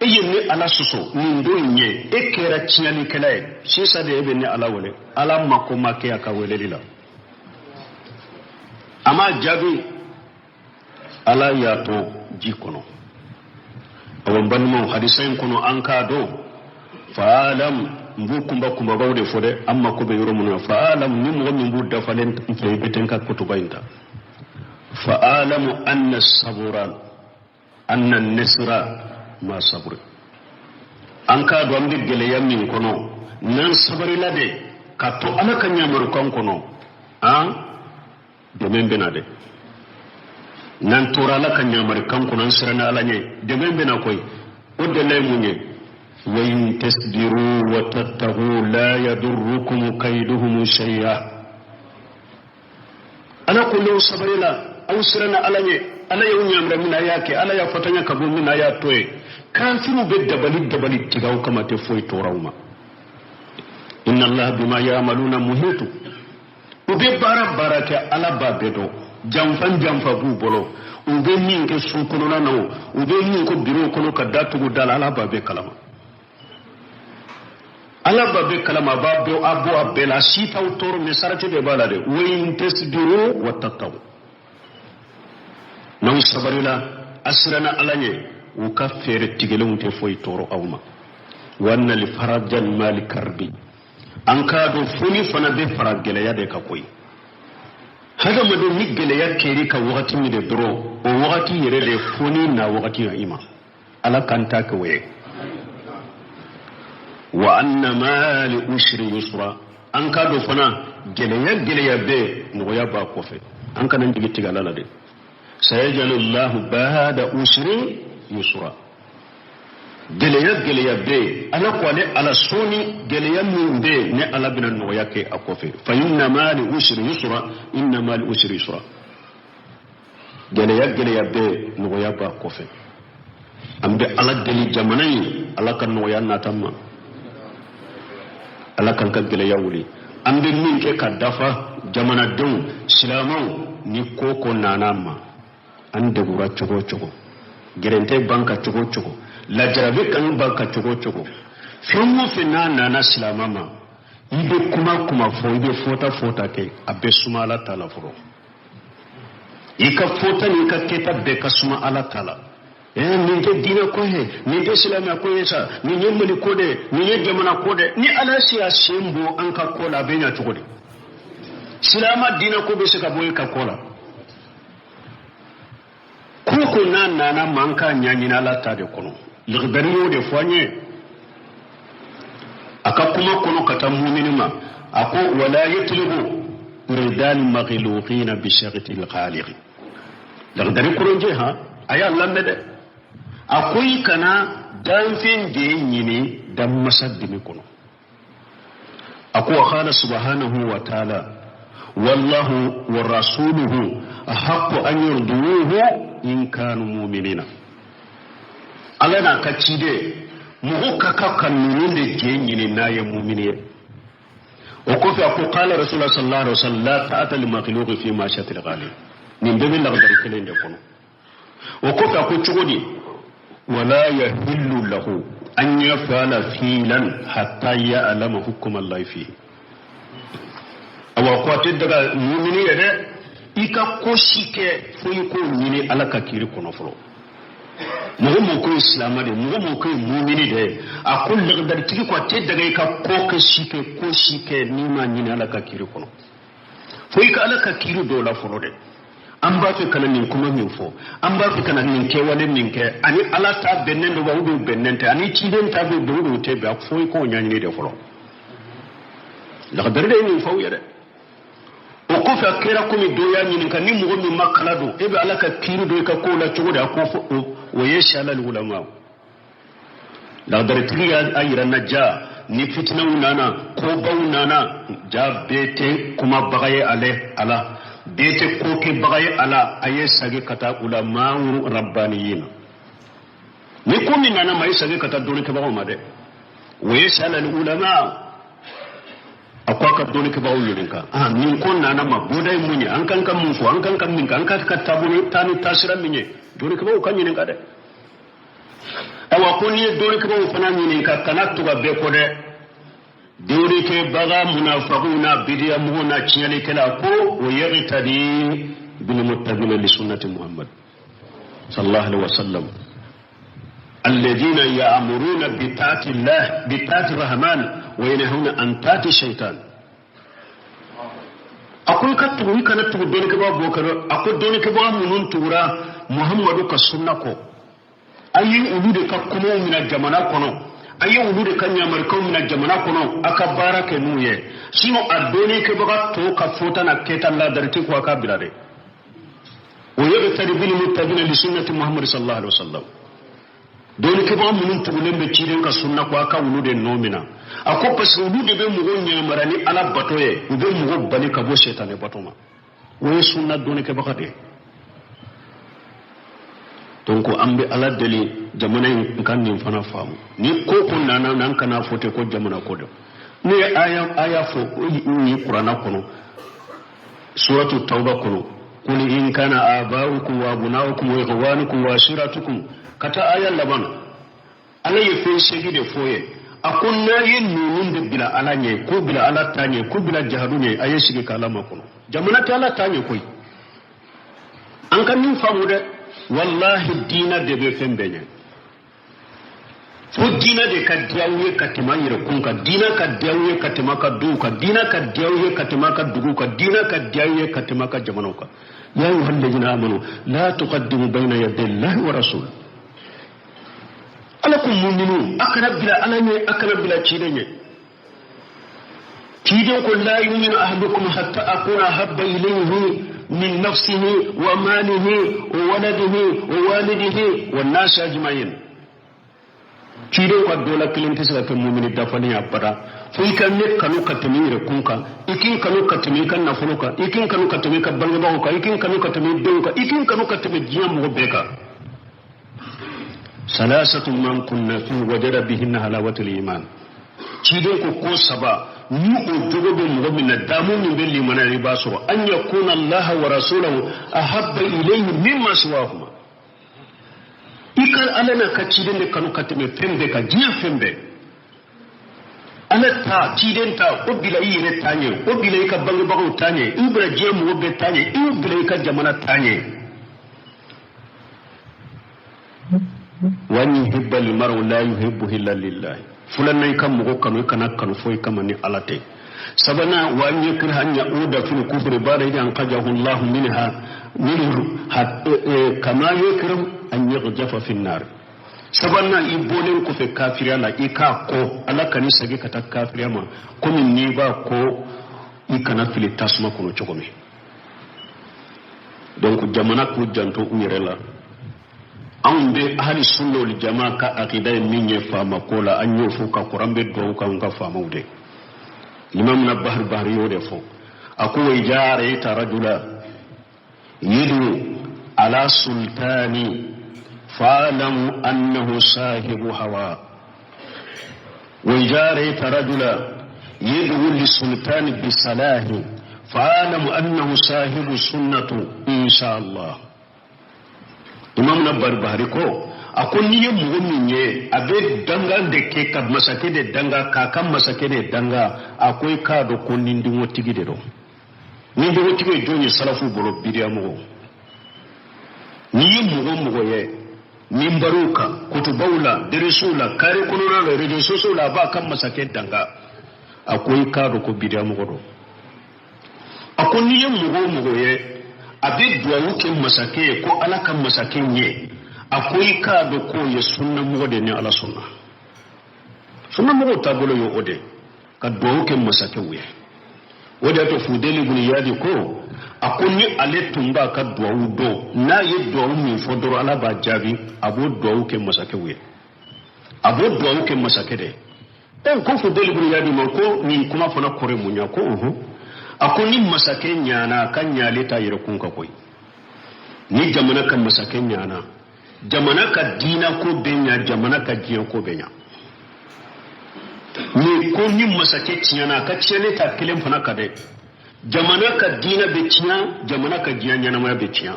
[SPEAKER 1] e ye ne Ala sɔsɔ nin don in ye, e kɛra tiɲɛlikɛla ye, sisan de e bɛ ne Ala wele. Ala mako ma kɛ a ka weleli la, a m'a jaabi. Ala y'a to ji kɔnɔ. Awa, n balimaw, hadisa in kɔnɔ, an k'a dɔn faalam, n b'u kunba kunbabaw de fɔ dɛ, an mako bɛ yɔrɔ minnu na. Faalam, ni mɔgɔ min b'u dafalen fɛ, i bɛ tɛ n ka kutuba in ta. Faalamu anna sabura, anna nasra ma saburi. An k'a dɔn, an bɛ gɛlɛya min kɔnɔ, n'an sabarila de ka to Ala ka ɲamarukan kɔnɔ, an dɛmɛ bɛ na dɛ. N'an tora Ala ka ɲamarikan kɔnɔ, an siranna Ala ɲɛ, dɛmɛ bɛ na koyi. O dɛmɛ ye mun ye? Wa in tasbiru wa tattaqu la yadurrukum kaiduhum shay'a. Ala ko n'aw sabarila, aw siranna Ala ɲɛ, Ala y'aw ɲamara min na, a y'a kɛ, Ala y'a fatanya ka bɔ min na, a y'a to yen, kafiriw bɛ dabali dabali tigɛ aw kama, tɛ foyi tɔɔrɔ aw ma. Inna Allaha bima ya'maluna muhitu. U bɛ baara baara kɛ, Ala b'a bɛɛ dɔn. Janfa janfa b'u bolo, u bɛ min kɛ so kɔnɔna na, o u bɛ min ko biro kɔnɔ ka da tugu da la, Ala b'a bɛɛ kalama. Ala b'a bɛɛ kalama, a b'a bɛɛ, a bɔ a bɛɛ la. Si t'aw tɔɔrɔ, mais sarati de b'a la dɛ. Wa in tasbiru wa tattaqu, n'aw sabarila, a siranna Ala ɲɛ, u ka fɛɛrɛ tigɛlenw tɛ foyi tɔɔrɔ aw ma. Wa anna li farajan mali karbi. An k'a dɔn, foni fana bɛ fara gɛlɛya de kan koyi. Hadamaden, ni gɛlɛya kɛr'i ka wagati min de dɔrɔn, o wagati yɛrɛ de foni na wagati i ma. Ala k'an ta kɛ o ye. Wa anna mali usri yusra. An k'a dɔn fana, gɛlɛya gɛlɛya bɛɛ, nɔgɔya b'a kɔfɛ. An kana jigi tigɛ Ala la dɛ. Sayajalu llahu bada usri yusra. Gɛlɛya gɛlɛya bɛ yen, Ala ko ale Ala, sɔɔni gɛlɛya min bɛ yen, ne Ala bɛna nɔgɔya kɛ a kɔfɛ. Fa inna mali usri yusra, inna mali usri yusra. Gɛlɛya gɛlɛya bɛ yen, nɔgɔya b'a kɔfɛ. An bɛ Ala deli, jamana in, Ala ka nɔgɔya nata ma, Ala k'an ka gɛlɛya wuli. An bɛ min kɛ ka dafa, jamanadenw, silamɛw, ni ko ko nana ma, an degura cogo o cogo, gɛrɛntɛ ban ka cogo o cogo, lajarabi kan ban ka cogo o cogo, fɛn o fɛn n'a nana silamɛ ma, i bɛ kuma kuma fɔ, i bɛ fɔta fɔta kɛ, a bɛ suma Ala ta la fɔlɔ. I ka fɔta n'i ka kɛta bɛɛ ka suma Ala ta la. Nin tɛ diinɛ ko ye, nin tɛ silamɛya ko ye sa, nin ye Mali ko de, nin ye jamana ko de. Ni Ala se y'a sen bɔ an ka ko la, a bɛ ɲɛ cogo di? Silamɛ diinɛ ko bɛ se ka bɔ e ka ko la? Ko ko n'a nana ma, an k'a ɲɛɲini Ala ta de kɔnɔ. Lagidari y'o de fɔ an ye a ka kuma kɔnɔ ka taa mumini ma. A ko wala yatlubu ridal makhluqina bi shakhtil khaliqi. Lagidari kuronje ha, a y'a lamɛn dɛ. A ko i kana danfɛn de ɲini dan masa dimi kɔnɔ. A ko wa qala subhanahu wa ta'ala wallahu wa rasuluhu ahaqqu an yurduhu in kanu mu'minina. Ala n'a ka ciden, mɔgɔ ka kan ka ninnu de jɛ ɲini n'a ye mumini ye. O kɔfɛ a ko qala rasulullah sallallahu alaihi wasallam la ta'ata li makhluqi fi ma'siyati al-khaliq. Nin bɛɛ bɛ lagdari kelen de kɔnɔ. O kɔfɛ a ko cogo di? Wala yahillu lahu an yafala filan hatta ya'lama hukuma Allahi fihi. Awa ko a tɛ daga mumini ye dɛ, i ka ko si kɛ fo i k'o ɲini Ala ka kiri kɔnɔ fɔlɔ. Mɔgɔ mɔgɔ ko ye silamɛ de, mɔgɔ mɔgɔ ko ye mumini de, a ko lagadaritigi ko a tɛ daga i ka ko kɛ si kɛ ko si kɛ n'i m'a ɲini Ala ka kiri kɔnɔ. Fo i ka Ala ka kiri dɔw la fɔlɔ dɛ. An b'a fɛ ka na nin kuma min fɔ, an b'a fɛ ka na nin kɛwale min kɛ, ani Ala ta bɛnnen don wa ou bien bɛnnen tɛ, ani ciden ta bɛ bɛn ou bien o tɛ bɛn, fo i k'o ɲɛɲini de fɔlɔ. Lakadari de ye nin fɔ aw ye dɛ. O kɔfɛ a kɛra komi dɔ y'a ɲininka, ni mɔgɔ min ma kalan don, e bɛ Ala ka kiri dɔn i ka kow la cogo di? A ko fɔ o ye siyala ulama. Lagadaritigi y'a yira na ja ni fitinaw nana, kobaw nana, ja bɛɛ tɛ kumabaga ye ale ala, bɛɛ tɛ kokɛbaga ye ala, a ye sagi ka taa ulamaw rabbaniyin. Ni ko min nana ma, a ye sagi ka taa dɔnnikɛbagaw ma dɛ. O ye siyala ulama. A ko a ka dɔnnikɛbagaw ɲininka, ah, nin ko nana ma, bɔda ye mun ye, an kan ka mun fɔ, an kan ka min kɛ, an kan ka taabolo taa ni taasira min ye, dɔnnikɛbagaw ka ɲininka dɛ. Awa ko n'i ye dɔnnikɛbagaw fana ɲininka, kana tugu a bɛɛ kɔ dɛ. Dɔnnikɛbaga munafagiw n'a bidiya mɔgɔw n'a tiɲɛlikɛla ko o yagitadi bil muttabina li sunnati Muhammad sallallahu alaihi wasallam alladhina ya'muruna bi ta'ati Allah bi ta'ati rahman wa yanhauna an ta'ati shaitan. A ko i ka tugu, i kana tugu dɔnnikɛbaga bɔ kɛrɛ. A ko dɔnnikɛbaga minnu tugura Muhammadu ka sunna kɔ, a ye olu de ka kumaw minɛ jamana kɔnɔ, a ye olu de ka ɲamarikaw minɛ jamana kɔnɔ, a ka baara kɛ n'u ye. Sinon a dɔnnikɛbaga tɔw ka fɔta n'a kɛta ladariti ko a ka bila dɛ. O yagtadi bil muttabina li sunnati Muhammad sallallahu alaihi wasallam. Dɔnnikɛbaga minnu tugulen bɛ ciden ka sunna kɔ, a ka olu de nɔ minɛ. A ko parce que olu de bɛ mɔgɔw ɲamara ni Ala bato ye, u bɛ mɔgɔw bali ka bɔ sɛtanɛ bato ma. O ye sunna dɔnnikɛbaga de ye. Donc an bɛ Ala deli jamana in ka nin fana faamu. Ni ko ko nana, n'an kana fɔ ten ko jamana ko don. Ne ye aya fɔ nin kuranna kɔnɔ, suratu tawba kɔnɔ, qul in kana aba'ukum wa abna'ukum wa ikhwanukum wa ashiratukum, ka taa aya laban. Ala ye fɛn seegin de fɔ ye. A ko n'a ye ninnu de bila Ala ɲɛ, k'u bila Ala ta ɲɛ, k'u bila jahadu ɲɛ, a ye sigi k'Ala makɔnɔ. Jamana tɛ Ala ta ɲɛ koyi. An ka nin faamu dɛ. Walahi diina de bɛ fɛn bɛɛ ɲɛ. Fo diina de ka diya aw ye ka tɛmɛ an yɛrɛ kun kan, diina ka diya aw ye ka tɛmɛ a ka duw kan, diina ka diya aw ye ka tɛmɛ a ka duguw kan, diina ka diya aw ye ka tɛmɛ a ka jamanaw kan. Ya ayyuha alladhina amanu la tuqaddimu bayna yaday Allahi wa rasul. Ala ko muminu, a kana bila Ala ɲɛ, a kana bila ciden ɲɛ. Ciden ko la yuminu ahadukum hatta akuna ahabba ilayhi min nafsihi wa malihi wa waladihi wa walidihi wa nasi ajma'in. Ciden ka dɔ la kelen tɛ se ka kɛ mumini dafalen ye abada fo i ka ne kanu ka tɛmɛ i yɛrɛ kun kan, i k'i kanu ka tɛmɛ i ka nafolo kan, i k'i kanu ka tɛmɛ i ka bangebagaw kan, i k'i kanu ka tɛmɛ i denw kan, i k'i kanu ka tɛmɛ diɲɛ mɔgɔ bɛɛ kan. Salasatu man kunna fi wajada bihinna halawatul iman. Ciden ko ko saba ni o jogo bɛ mɔgɔ min na, damu min bɛ limaniya i b'a sɔrɔ, an yakuna Allaha wa rasulahu ahabba ilayhi mimma siwahuma. I ka Ala n'a ka ciden de kanu ka tɛmɛ fɛn bɛɛ kan, diɲɛ fɛn bɛɛ. Ala ta, ciden ta, o bila i yɛrɛ ta ɲɛ, o bila i ka bangebagaw ta ɲɛ, i bila diɲɛ mɔgɔ bɛɛ ta ɲɛ, i bila i ka jamana ta ɲɛ. Wa an yuhibba almar'u la yuhibbuhu illa lillahi. Filanan, i ka mɔgɔ kanu, i kana kanu foyi kama ni Ala tɛ. Sabanan, wa an yakraha an ya'uda fil kufri ba'da idh anqadhahu Allahu minha minhu kama yakrahu an yaghzafa fin nar. Sabanan, i bɔlen kɔfɛ kafiriya la, i k'a kɔ Ala kan'i segin ka taa kafiriya ma, komi n'i b'a kɔ i kana fili tasuma kɔnɔ cogo min. Donc jamana k'u janto u yɛrɛ la. Anw bɛ ahali sunna wal jama ka akida ye min ye faama ko la, an y'o fɔ ka kɔrɔ, an bɛ dugawu k'anw ka faamaw de. Imam na Bahari Bahari y'o de fɔ. A ko wa idha ra'ayta rajula yidu ala sultani fa'lamu annahu sahibu hawa. Wa idha ra'ayta rajula yidu li sultani bi salahi fa'lamu annahu sahibu sunnatu insha Allah. Imam na Bari Bahari ko A ko n'i ye mɔgɔ min ye a bɛ dangan de kɛ ka masakɛ de danga, k'a ka masakɛ de danga, a ko i k'a dɔn ko nidungɔtigi de don. Nidungɔtigi ye jɔn ye salafu bolo? Bidiyamɔgɔ. N'i ye mɔgɔ o mɔgɔ ye minbariw kan, kutubaw la, deresiw la, kare kɔnɔna la, réseaux sociaux la, a b'a ka masakɛ danga, a ko i k'a dɔn ko bidiyamɔgɔ don. A ko n'i ye mɔgɔ o mɔgɔ ye a bɛ duwawu kɛ masakɛ ye ko Ala ka masakɛ ɲɛ, a ko i k'a dɔn k'o ye sunnamɔgɔ de ni Ala sɔnna. Sunnamɔgɔw taabolo ye o de ka duwawu kɛ masakɛw ye. O de y'a to Fudeli bun Iyadi ko, a ko ni ale tun b'a ka duwawu dɔn, n'a ye duwawu min fɔ dɔrɔn Ala b'a jaabi, a b'o duwawu kɛ masakɛw ye, a b'o duwawu kɛ masakɛ de ye. Ɛ ko Fudeli bun Iyadi ma ko nin kuma fana kɔrɔ ye mun ye? Ko ɔhɔn, a ko ni masakɛ ɲana, a ka ɲali t'a yɛrɛ kun kan koyi. Ni jamana ka masakɛ ɲana, jamana ka diinɛ ko bɛ ɲa, jamana ka diɲɛ ko bɛ ɲa. Ni ko ni masakɛ tiɲɛna, a ka tiɲɛni t'a kelen fana kan dɛ, jamana ka diinɛ bɛ tiɲɛ, jamana ka diɲɛ ɲɛnamaya bɛ tiɲɛ.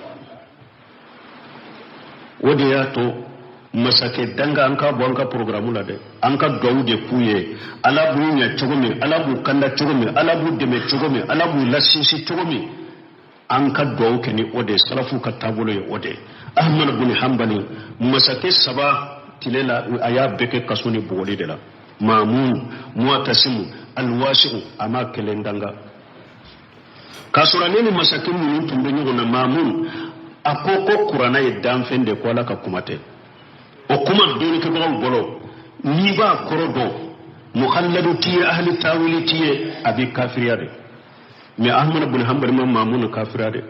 [SPEAKER 1] O de y'a to masakɛ danga an ka bɔ an ka programme la dɛ, an ka duwawu de k'u ye. Ala b'u ɲɛ cogo min, Ala b'u kanda cogo min, Ala b'u dɛmɛ cogo min, Ala b'u lasinsin cogo min, an ka duwawu kɛ ni o de ye. Salafu ka taabolo ye o de ye. Ahmad bin Hanbali, masakɛ saba tile la, a y'a bɛɛ kɛ kaso ni bugɔli de la. Mamun, Muatasimu, Alwasi'u, a ma kelen danga. K'a sɔrɔ ale ni masakɛ minnu tun bɛ ɲɔgɔn na, Mamun a ko ko kuranɛ ye danfɛn de, ko Ala ka kuma tɛ. O kuma dɔnnikɛbagaw bolo, n'i b'a kɔrɔ dɔn, muhalladu t'i ye, ahli tawili t'i ye, a bɛ kafiriya de. Mais Ahmad bin Hanbali ma Mamun kafiriya de.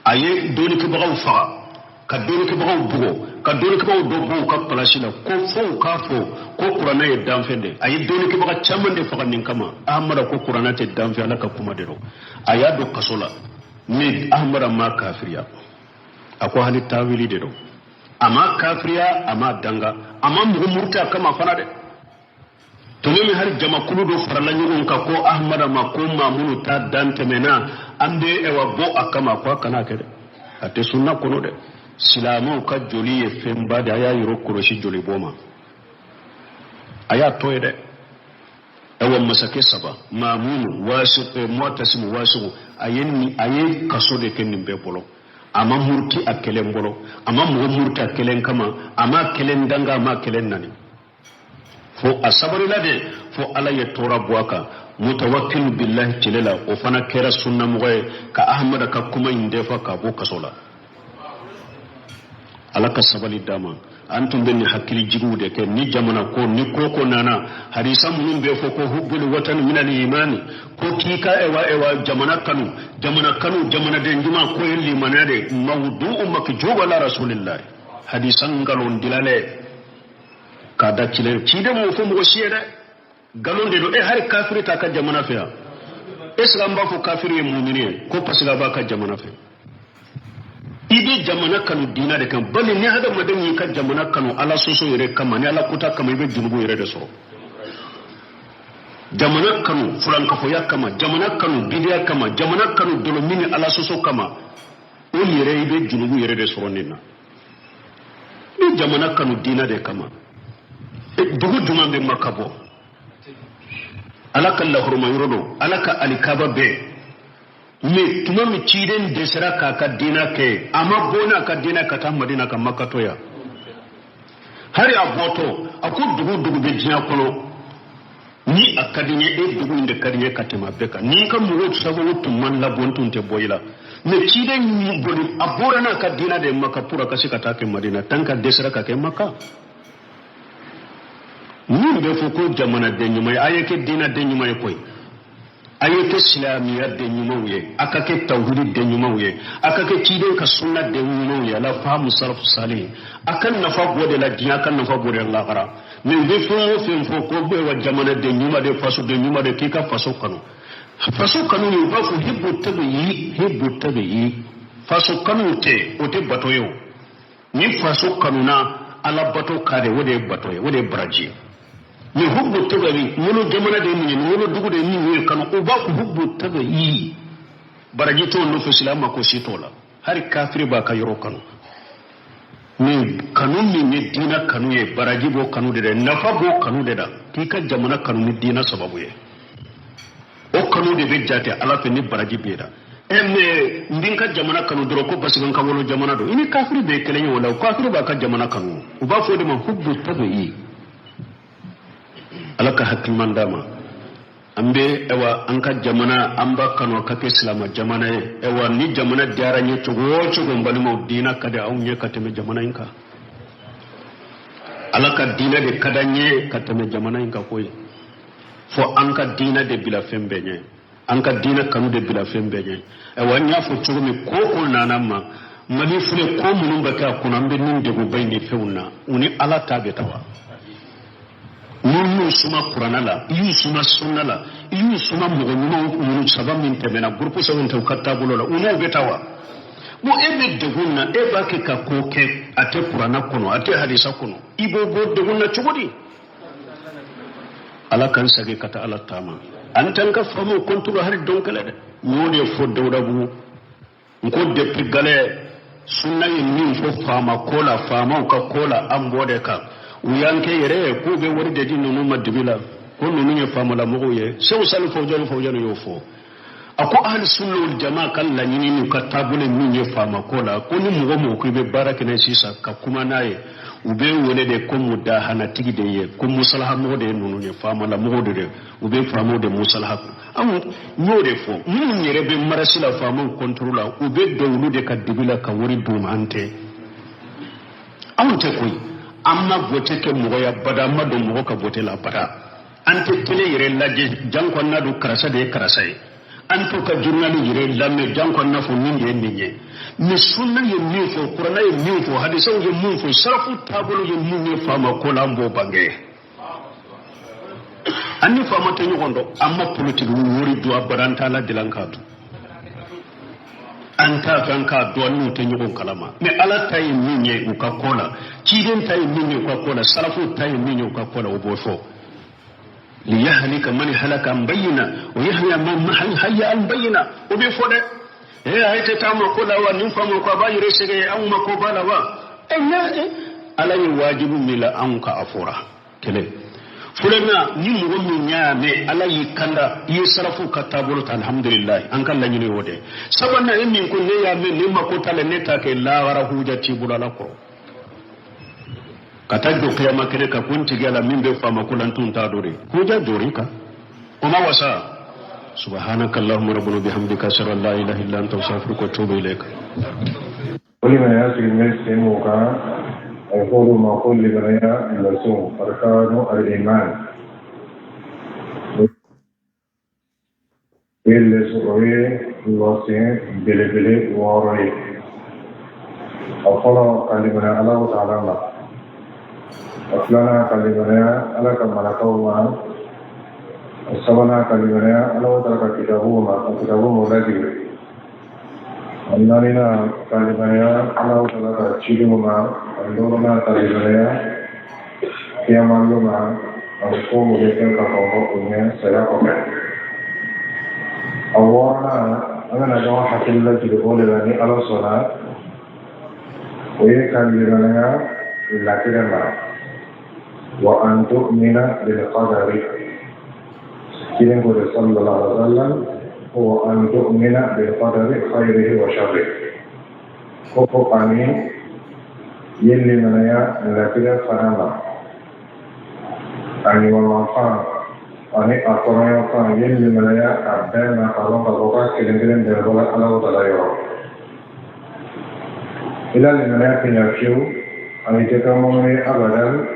[SPEAKER 1] A ye dɔnnikɛbagaw faga, ka dɔnnikɛbagaw bugɔ, ka dɔnnikɛbagaw dɔ bɔ u ka palasi la, ko fo u k'a fɔ ko kuranɛ ye danfɛn de. A ye dɔnnikɛbaga caman de faga nin kama. Ahmada ko kuranɛ tɛ danfɛn, Ala ka kuma de don. A y'a don kaso la, mais Ahmada ma kafiriya. A ko hali tawili de don. A ma kafiriya, a ma danga, a ma mɔgɔ muruti a kama fana dɛ. Tuma min hali jamakulu dɔ farala ɲɔgɔn kan ko Ahmada ma ko maa minnu ta dan tɛmɛna, an bɛ ɛwa bɔ a kama, ko a kana kɛ dɛ, a tɛ sunna kɔnɔ dɛ. Silamɛw ka joli ye fɛnba de, a y'a yɔrɔ kɔlɔsi joli bɔ ma, a y'a to ye dɛ. Ɛwa masakɛ saba, Mamunu, Wasiqu, Mu'tasimu, Wasiqu, a ye nin, a ye kaso de kɛ nin bɛɛ bolo. A ma muruti a kelen bolo, a ma mɔgɔ muruti a kelen kama, a ma kelen danga, a ma kelen nani. Fo a sabarila de, fo Ala ye tɔɔrɔ bɔ a kan. Mutawakilu billahi tile la, o fana kɛra sunnamɔgɔ ye ka Ahmada ka kuma in defa k'a bɔ kaso la. Ala ka sabali d'a ma. An tun bɛ nin hakili jigiw de kɛ ni jamana ko ni ko ko nana. Hadisa minnu bɛ fɔ ko hubbul watani minal imani, ko k'i ka ɛwa ɛwa jamana kanu, jamana kanu, jamanaden ɲuman ko ye limaniya de. Mawdu'u makjuba ala rasulillahi, hadisa nkalon dilanɛ k'a da cilen ciden m'o fɔ mɔgɔ si ye dɛ, nkalon de don. E hali kafiri t'a ka jamana fɛ yan, est ce que an b'a fɔ kafiri ye mumini ye ko parce que a b'a ka jamana fɛ? I bɛ jamana kanu diinɛ de kan. Bali ni hadamaden y'i ka jamana kanu Ala sɔsɔ yɛrɛ kama ni Ala kota kama, i bɛ junubu yɛrɛ de sɔrɔ. Jamana kanu fulankafoya kama, jamana kanu bidiya kama, jamana kanu dɔlɔmin ni Ala sɔsɔ kama, o yɛrɛ i bɛ junubu yɛrɛ de sɔrɔ nin na. Ni jamana kanu diinɛ de kama, dugu jumɛn bɛ Maka bɔ? Ala ka lahɔrɔma yɔrɔ don, Ala ka alikaba bɛɛ. Mais tuma min ciden dɛsɛra k'a ka diinɛ kɛ, a ma bɔ n'a ka diinɛ ka taa Madina ka Maka to yan. Hali a bɔtɔ, a ko dugu dugu bɛ diɲɛ kɔnɔ ni a ka di n ye, e dugu in de ka di n ye ka tɛmɛ a bɛɛ kan. Ni n ka mɔgɔw sababu tun ma labɔ, n tun tɛ bɔ i la. Mais ciden boli, a bɔra n'a ka diinɛ de ye Maka pour a ka se ka taa kɛ Madina, tant que a dɛsɛra ka kɛ Maka. Min bɛ fɔ ko jamanaden ɲuman ye, a ye kɛ diinɛden ɲuman ye koyi, a ye kɛ silamɛya den ɲumanw ye, a ka kɛ tawhidi den ɲumanw ye, a ka kɛ ciden ka sunna den ɲumanw ye, ala fahamu salafu salih. A ka nafa bɔ de la diɲɛ, a ka nafa bɔ de la lahara. Mais u bɛ fɛn o fɛn fɔ ko bɛ wa jamanaden ɲuman de, fasoden ɲuman de, k'i ka faso kanu. Faso kanu ye, u b'a fɔ hibbu tabi'i, hibbu tabi'i, faso kanu tɛ, o tɛ bato ye o. Ni faso kanuna ala bato ka de, o de ye bato ye, o de ye baraji ye. Ni hubbu tabi'i, wolo jamana de ye mun ye, ni wolo dugu de ye min ye kanu, u b'a fɔ hubbu tabi'i, baraji t'o nɔfɛ, silamɛ ko si t'o la. Hali kafiri b'a ka yɔrɔ kanu. Ni kanu min ye diinɛ kanu ye, baraji b'o kanu de dɛ, nafa b'o kanu de la. K'i ka jamana kanu ni diinɛ sababu ye, o kanu de bɛ jate Ala fɛ ni baraji b'e la. E mais n bɛ n ka jamana kanu dɔrɔn ko parce que n ka wolo jamana don, i ni kafiri bɛɛ ye kelen ye o la. O kafiri b'a ka jamana kanu, u b'a fɔ o de ma hubbu tabi'i. Ala ka hakiliman d'a ma. An bɛ ayiwa an ka jamana, an b'a kanu ka kɛ silama jamana ye. Ayiwa, ni jamana diyara n ye cogo o cogo, n balimaw, diinɛ ka di anw ye ka tɛmɛ jamana in kan. Ala ka diinɛ de ka d'an ye ka tɛmɛ jamana in kan koyi. Fo an ka diinɛ de bila fɛn bɛɛ ɲɛ, an ka diinɛ kanu de bila fɛn bɛɛ ɲɛ. Ayiwa, n y'a fɔ cogo min, ko ko nana ma Mali filɛ, ko minnu bɛ kɛ a kɔnɔ, an bɛ nin degunba in ni fɛnw na, u ni Ala ta bɛ taa wa? N'u y'u suma Kuranna la, i y'u suma sunna la, i y'u suma mɔgɔ ɲumanw minnu saba min tɛmɛna, groupe saba min tɛ u ka taabolo la, u n'o bɛ taa wa? Bon, e bɛ degun na, e b'a kɛ ka ko kɛ, a tɛ Kuranna kɔnɔ, a tɛ hadisa kɔnɔ, i b'o bɔ degun na cogo di? Ala k'an segin ka taa Ala ta ma. An t'an ka faamaw contre hali don kelen dɛ. N y'o de fɔ Dawudabugu, n ko depuis galɛ sunna ye min fɔ faama ko la, faamaw ka ko la, an b'o de kan. U y'an kɛ yɛrɛ ye k'u bɛ wari de di ninnu ma dibi la, ko ninnu ye faamalamɔgɔw ye. Seku Sali Fawujani Fawujani y'o fɔ. A ko ahli sunna wal jama ka laɲini n'u ka taabolo min ye faama ko la, ko ni mɔgɔ mɔgɔ ko i bɛ baara kɛ n'a ye sisan ka kuma n'a ye, u bɛ wele de ko mudahanatigi de ye, ko musalahamɔgɔ de ye ninnu ye, faamalamɔgɔw de de, u bɛ faamaw de musalaha. Anw n y'o de fɔ, minnu yɛrɛ bɛ marasi la faamaw contre la, u bɛ don olu de ka dibi la ka wari d'u ma. An tɛ, anw tɛ koyi. An ma vote kɛ mɔgɔ ya bada, an ma don mɔgɔ ka vote la bada. An tɛ télé yɛrɛ lajɛ janko an n'a dɔn karisa de ye karisa ye. An t'u ka journal yɛrɛ lamɛn janko an n'a fɔ nin de ye nin ye. Ni sunna ye min fɔ, Kuranɛ ye min fɔ, hadisaw ye mun fɔ, sarafu taabolo ye mun ye faama ko la, an b'o bange. An ni faama tɛ ɲɔgɔn dɔn. An ma politiki wari dun abada, an t'a la dilan k'a dun, an t'a fɛ an k'a dɔn, an n'u tɛ ɲɔgɔn kalama. Mais Ala ta ye min ye u ka ko la, ciden ta ye min ye u ka ko la, sarafu ta ye min ye u ka ko la, o b'o fɔ. Liyahlika man halaka an bayyina wa yahya man hayya an bayyina, o bɛ fɔ dɛ. Ee, a ye tɛ taa ma ko la wa, nin faama ko a b'a yɛrɛ sɛgɛn, anw ma ko b'a la wa? Ɛ, ne Ala ye wajibu min la anw ka, a fɔra kelen filanan, ni mɔgɔ min y'a mɛn Ala y'i kanda, i ye sarafu ka taabolo ta, alhamdulilayi, an ka laɲini y'o de. Sabanan e min ko ne y'a mɛn, ne mako t'a la, ne t'a kɛ, lahara huja t'i bolo Ala kɔrɔ ka taa jɔ kiyama kɛnɛ kan ko n tigi la min bɛ faama ko la, n tun t'a dɔn de. Huja jɔr'i kan, o ma wasa. Subhanaka allahumma rabbana bihamdika, ashhadu an la ilaha illa anta, astaghfiruka wa atubu ilayk.
[SPEAKER 2] O limaniya sigilen bɛ sen mun kan, a bɛ fɔ olu ma ko limaniya jɔsenw, arkanu al-iman. O ye lɔsen belebele wɔɔrɔ ye. A fɔlɔ, ka limaniya Alahu taala ma. A filanan, ka limaniya Ala ka malakaw ma. A sabanan, ka limaniya Alahu taala ka kitabuw ma, ka kitabu mun lajigin. A naaninan, ka limaniya Alahu taala ka cidenw ma. A duurunan, ka limaniya kiyama don ma, ani ko mun bɛ kɛ ka kɔn o ɲɛ saya kɔfɛ. A wɔɔrɔnan, an bɛna ɲɔgɔn hakili lajigin o de la ni Ala sɔnna, o ye ka limaniya latigɛ ma. Wa an tu'mina bil qadari. Ciden ko de sallallahu alaihi wa sallam ko wa an tu'mina bil qadari khayrihi wa sharrihi, ko ani ye limaniya latigɛ fana ma, a ɲumanman fan ani a kɔrɔyan fan, ye limaniya a bɛɛ ma, k'a lɔn k'a fɔ k'a kelen kelen bɛɛ bɔra Ala taala yɔrɔ. I la limaniya tɛ ɲa fiyewu, ani tɛ kɛ mɔmini ye abadan,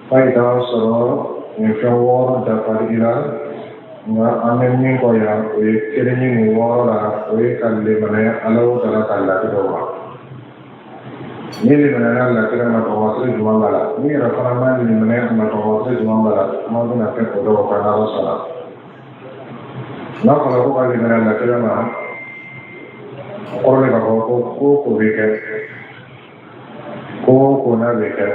[SPEAKER 2] f'a i t'a sɔrɔ nin fɛn wɔɔrɔ dafali i la. Nka an bɛ min kɔ yan, o ye kelen ye nin wɔɔrɔ la, o ye ka limaniya Ala taala ka latigɛw ma. Ni limaniya latigɛ ma, tɔgɔmasiri jumɛn b'a la? Ni yɛrɛ fana ma limaniya ma, tɔgɔmasiri jumɛn b'a la? Kuma bɛna kɛ o dɔw kan n'Ala sɔnna. N'a fɔra ko ka limaniya latigɛ ma, o kɔrɔ de k'a fɔ ko ko o ko bɛ kɛ, ko o ko n'a bɛ kɛ,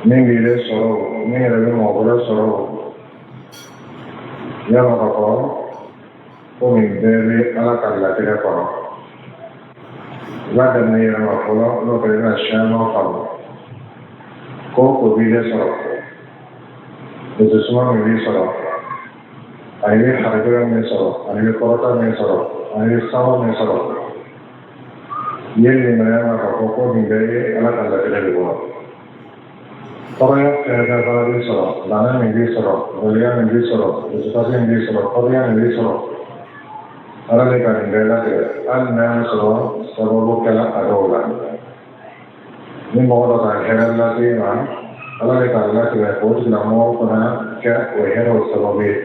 [SPEAKER 2] min b'i yɛrɛ sɔrɔ o, min yɛrɛ bɛ mɔgɔ wɛrɛ sɔrɔ o, y'a lɔn k'a fɔ ko nin bɛɛ bɛ Ala ka latigɛ kɔnɔ. I b'a daminɛ i yɛrɛ ma fɔlɔ, n'o kɛra i bɛna caman faamu. Ko o ko b'i sɔrɔ, dususuma min b'i sɔrɔ, ani bɛ harijɛgɛ min sɔrɔ, ani bɛ kɔrɔta min sɔrɔ, ani bɛ sanba min sɔrɔ, i ye limaniya ma k'a fɔ ko nin bɛɛ ye Ala ka latigɛ de bolo. Tɔɔrɔya fɛn fɛn fana b'i sɔrɔ, bana min b'i sɔrɔ, gɛlɛya min b'i sɔrɔ, dusukasi min b'i sɔrɔ, tɔɔrɔya min b'i sɔrɔ, Ala de ka nin bɛɛ latigɛ, hali n'a y'a sɔrɔ sababu kɛra a dɔw la. Ni mɔgɔ dɔ ka hɛrɛ lase i ma, Ala de k'a latigɛ k'o tigilamɔgɔ fana kɛ o hɛrɛw sababu ye.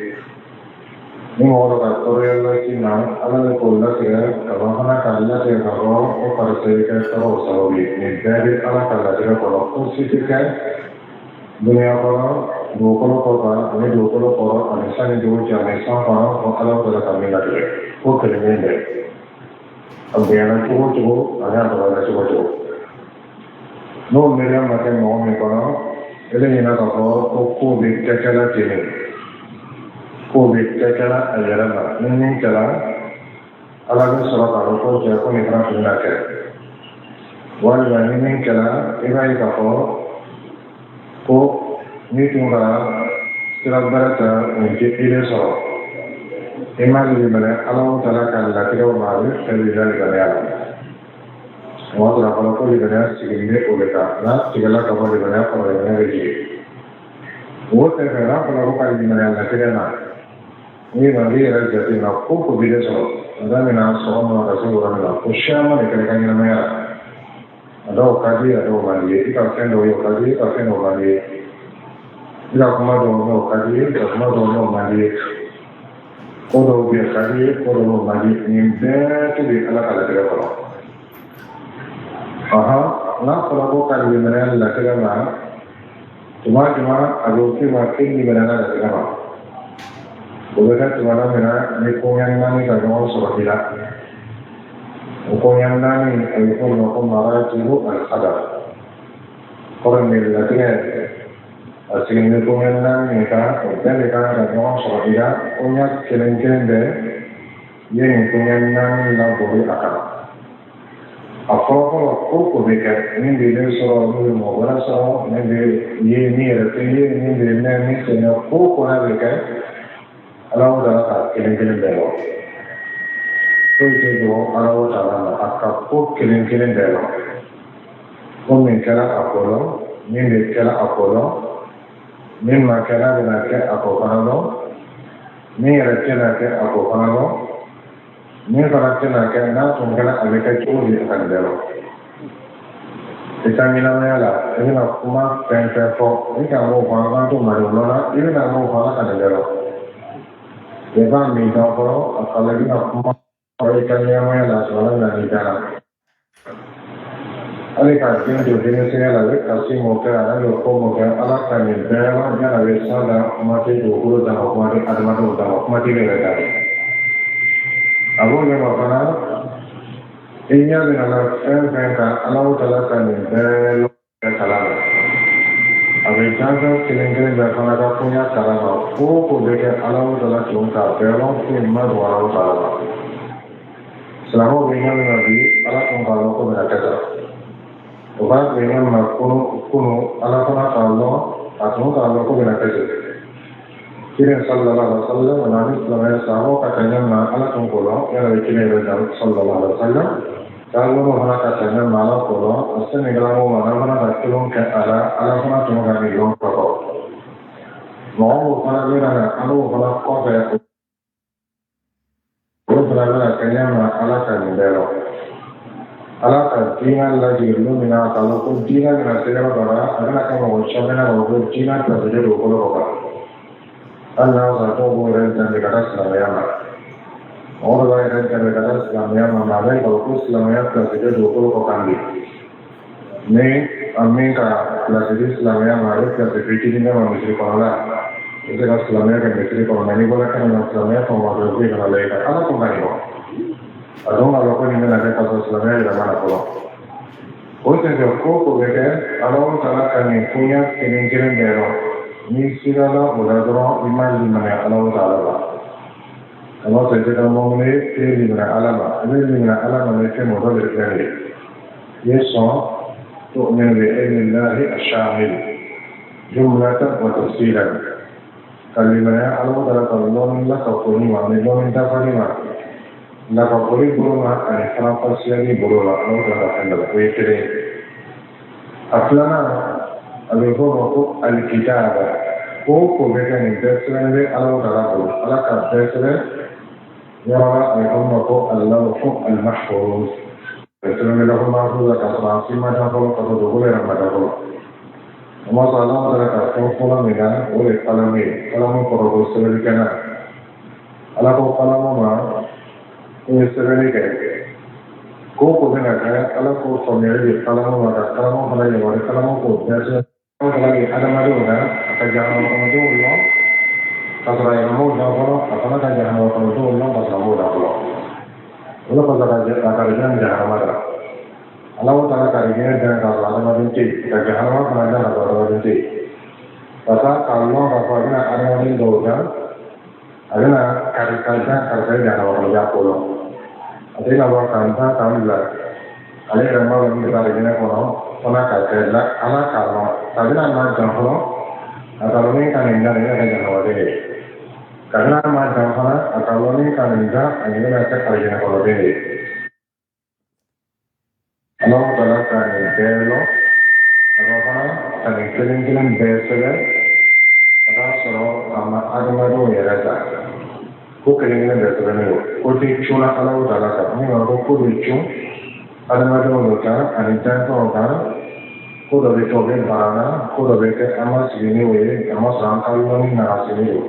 [SPEAKER 2] Ni mɔgɔ dɔ ka tɔɔrɔya lase i ma, Ala de k'o latigɛ ka ban fana k'a latigɛ k'a fɔ ko karisa ye kɛ tɔɔrɔw sababu ye. Nin bɛɛ bɛ Ala ka latigɛ kɔnɔ, ko si tɛ kɛ dunuya kɔnɔ, dugukolo kɔ kan ani dugukolo kɔrɔ ani san ni dugu cɛ ani san kɔnɔ, ko Ala bɛɛ ka min latigɛ ko kelen kelen bɛɛ. A bonyana cogo o cogo ani a dɔgɔyara cogo o cogo. N'o miiriya ma kɛ mɔgɔ min kɔnɔ, e bɛ ɲinɛ k'a fɔ ko ko bɛ kɛkɛla ten de, ko bɛ kɛkɛla a yɛrɛ ma. Ni min kɛra, Ala bɛ sɔrɔ k'a fɔ ko cɛ ko nin fana tun bɛna kɛ. Walima ni min kɛra, i b'a ye k'a fɔ ko n'i tun ka sira bɛrɛ ta, nin tɛ i de sɔrɔ. I ma limaniya Ala taala ka latigɛw ma, a bɛ fɛn b'i la limaniya la. O b'a sɔrɔ a fɔra ko limaniya sigilen bɛ o de kan. N'a tigɛla ka bɔ limaniya kɔnɔ, limaniya bɛ jigin. O senfɛ, n'a fɔra ko ka limaniya latigɛ ma, n'i ma b'i yɛrɛ jate minɛ, ko ko b'i de sɔrɔ a daminɛ sɔgɔma ka se wula min na, ko caman de kɛra i ka ɲɛnamaya la. A dɔw ka di, a dɔw man di ye. I ka fɛn dɔw ye, o ka di, i ka fɛn dɔw man di ye. I ka kuma dɔw mɛn, o ka di ye, i ka kuma dɔw mɛn, o man di ye. Ko dɔw bɛ yen, ka di ye, ko dɔw man di. Nin bɛɛ tɛ bi Ala ka latigɛ kɔnɔ. Ɔhɔn, n'a fɔra ko ka limaniya latigɛ ma, tuma jumɛn a bɛ f'i ma k'i limaniyana latigɛ ma? O bɛ kɛ tuma min na ni koɲɛ naani ka ɲɔgɔn sɔrɔ i la. O koɲɛ naani, a bɛ fɔ o ma ko maratibu al-qadar. Kɔrɔ min latigɛ a sigilen bɛ koɲɛ naani min kan, o bɛɛ de kan ka ɲɔgɔn sɔrɔ i la. Koɲɛ kelen kelen bɛɛ ye nin koɲɛ naani laboli a kan. A fɔlɔfɔlɔ, ko ko bɛ kɛ, min bɛ ne sɔrɔ, min bɛ mɔgɔ wɛrɛ sɔrɔ, min bɛ ye, min yɛrɛ tɛ ye, min bɛ mɛn, min tɛ mɛn, ko ko n'a bɛ kɛ, Ala taala ka kelen kelen bɛɛ lɔn. Foyi tɛ dogo Ala taala ma, a ka ko kelen kelen bɛɛ lɔn. Ko min kɛra a ko lɔn, min bɛ kɛra a ko lɔn, min ma kɛ n'a bɛna kɛ a ko fana lɔn, min yɛrɛ tɛna kɛ a ko fana lɔn, min fana tɛna kɛ n'a tun kɛra a bɛ kɛ cogo di, a ka nin bɛɛ lɔn. I ka ɲɛnamaya la, i bɛna kuma fɛn fɛn fɔ, i ka m'o fɔ, an k'an to mali lɔn na, i bɛna m'o fɔ, Ala ka nin bɛɛ lɔn. I b'a min kan fɔlɔ, a kala i bɛna kuma fɔ i ka ɲɛnamaya la, tuma min na n'i taara. Hali ka den don denmisɛnya la, a bɛ kasi mun kɛ, a bɛ ko mun kɛ, Ala ka nin bɛɛ lɔn. Yala a bɛ san da, kuma tɛ dugukolo d'a ma, kuma tɛ adamadenw d'a ma, kuma tɛ yɛrɛ d'a ma. A b'o ɲɛ fana, i ɲɛ bɛna na fɛn fɛn kan, Ala taala ka nin bɛɛ lɔn kalama. A bɛ danfɛn kelen kelen bɛɛ fana ka koɲɛ kalama. Ko o ko bɛ kɛ, Ala taala tun k'a bɛɛ lɔn, foyi ma dogo Ala taala ma. Silamɛw bɛ ɲɛ min na bi, Ala tun k'a lɔn ko bɛna kɛ tan. O fana tun bɛ ɲɛ min na kunu, Ala fana k'a lɔn, a tun k'a lɔn ko bɛna kɛ ten. Kira sallallahu alaihi wasallam ani silamɛya sahabaw ka taa ɲɛ min na, Ala tun k'o lɔn. Yala bɛ kira yɛrɛ dan sallallahu alaihi wasallam k'a lɔn fana ka taa ɲɛ min na, Ala k'o lɔn. A sɛnɛkɛla ma n'an fana ka tulon kɛ a la, Ala fana tun ka nin lɔn ka kɔrɔ. Mɔgɔ fana bɛna na an n'o fana kɔfɛ, olu fana bɛna kɛ ɲɛ ma, Ala ka nin bɛɛ lɔn. Ala ka diinɛ lajigin don min na, k'a lɔn ko diinɛ bɛna se yɔrɔ dɔ la, a bɛna kɛ mɔgɔ caman na k'a fɔ ko diinɛ pilasilen dugukolo kɔ kan. Hali n'a sɔrɔ dɔw b'o yɛrɛ danbe ka taa silamɛya ma, mɔgɔ dɔ b'a yɛrɛ danbe ka taa silamɛya ma, mɛ a bɛ k'a fɔ ko silamɛya pilasilen dugukolo kɔ kan bi. Ni a min ka pilasi di silamɛya ma, a bɛ pilasi fitinin d'a ma misiri kɔnɔna, i bɛ se ka silamɛya kɛ misiri kɔnɔ, mɛ n'i bɔra kɛnɛ ma, silamɛya fɛn o fɛn foyi kana la i kan. Ala tun ka nin kɔ, a dɔn k'a fɔ ko nin bɛna kɛ ka sɔrɔ silamɛya yɛrɛ ma na fɔlɔ. O senfɛ, ko ko bɛ kɛ, Ala taala ka nin koɲɛ kelen kelen bɛɛ lɔn. N'i sigala o la dɔrɔn, i ma limaniya Ala taala la. A b'a sɔrɔ i tɛ taa mɔbili, i tɛ limaniya Ala ma. I bɛ limaniya Ala ma ni fɛn mɔgɔ de filɛ nin ye. I ye sɔn تؤمن بعلم الله الشامل جملة وتفصيلا كلمة على وتعالى lɔnni lakafoli ma ani lɔnni dafali ma lakafoli bolo ma ani faranfasiyali bolo la Ala taala ka fɛn dɔ la, o ye kelen ye. A filanan, a bɛ fɔ o ma ko alikitaaba. Ko o ko bɛ kɛ, nin bɛɛ sɛbɛnnen bɛ Ala taala bolo. Ala ka bɛɛ sɛbɛn yɔrɔ la, a bɛ fɔ o ma ko alawhu almahfuz. Sɛbɛn bɛ lawhu mahfuz la k'a sɔrɔ a si ma dan fɔlɔ, k'a sɔrɔ dugukolo yɛrɛ ma dan fɔlɔ. O ma sɔrɔ Ala taala ka fɛn fɔlɔ min na, o de ye kalamu ye. Kalamu kɔrɔ ko sɛbɛnnikɛla. Ala ko kalamu ma ko ye sɛbɛnni kɛ. Ko o ko bɛna kɛ, Ala k'o faamuyali di kalamu ma, ka kalamu fana yamaruya, kalamu k'o bɛɛ sɛbɛn. Ala taala ye adamadenw da, a ka jahanama kɔnɔdenw lɔn k'a sɔrɔ a yɛrɛ m'o dan fɔlɔ, a fana ka jahanama kɔnɔdenw lɔn k'a sɔrɔ a m'o dan fɔlɔ. O de kosɔn ka arijinɛ ni jahanama da. Ala taala ka arijinɛ dan k'a sɔrɔ adamaden tɛ yen, ka jahanama fana dan k'a sɔrɔ adamaden tɛ yen, ka taa k'a lɔn k'a fɔ a bɛna adamaden dɔw dan, a bɛna karisa dan, karisa ye jahanama kɔnɔ ko lɔn. A tɛ i n'a fɔ k'an dan k'an bila, ale yɛrɛ m'a lɔn min bɛ taa arijinɛ kɔnɔ fana ka kɛ la. Ala k'a lɔn kabini a ma dan fɔlɔ, a k'a lɔn min ka nin dan, nin bɛna kɛ jahanamaden ye. Kabini a ma dan fana, a k'a lɔn min ka nin dan, a nin bɛna kɛ arijinɛ kɔnɔden ye. Ala taala ka nin bɛɛ lɔn, a ka fana ka nin kelen kelen bɛɛ sɛbɛn ka taa sɔrɔ a ma adamadenw yɛrɛ ta. Ko kelen kelen bɛɛ sɛbɛnnen don, ko tɛ cunna Ala taala kan. Min ko ko bɛ cun adamadenw de kan ani danfɛnw kan, ko dɔ bɛ kɛ, o bɛ bara na, ko dɔ bɛ kɛ, an ma sigi ni o ye, a ma sɔrɔ an ka lɔnni nagasilen don.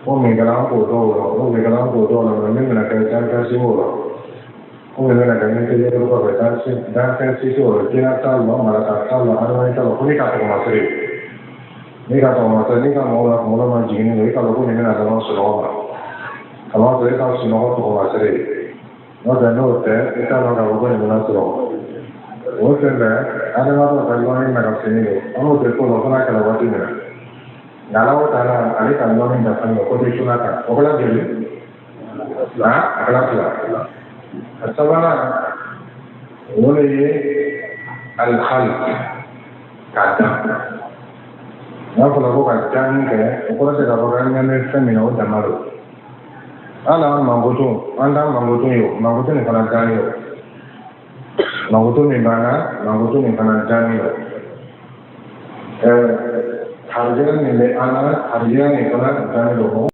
[SPEAKER 2] Ko min kɛra, an k'o dɔw lɔn, ko min kɛra, an k'o dɔw lɔn, mɛ min bɛna kɛ, danfɛn si m'o lɔn. Ko min bɛna kɛ min tɛ yɔrɔ kɔfɛ, danfɛn si t'o lɔn, jinɛ t'a lɔn, malaka t'a lɔn, adamaden t'a lɔn. Fo n'i ka tɔgɔmasere, n'i ka tɔgɔmasere, n'i ka mɔgɔw la kunkolo ma jiginnen don, i k'a lɔn ko nin bɛna laban sunɔgɔ ma, a b'a sɔrɔ e ka sunɔgɔ tɔgɔmasere ye. N'o tɛ, n'o tɛ, i t'a lɔn k'a fɔ ko nin bɛna sɔrɔ. O sen fɛ, adamadenw ka lɔnni nagasilen don, an n'o tɛ ko lɔn fo n'a kɛra waati min na. Nka Ala taala, ale ka lɔnni dafalen don, ko tɛ cunna kan. O kɛla joli? A kɛla fila. A sabanan, o de ye alhalq, ka dan. N'a fɔra ko ka danni kɛ, o kɔrɔ tɛ k'a fɔ k'an ɲɛ bɛ fɛn min na, o dama don. Hali an mankutu, an t'an mankutu ye, o mankutu nin fana danni o, mankutu min b'an na, mankutu nin fana danni o. Harijɛgɛ min bɛ an na, harijɛgɛ nin fana danni don.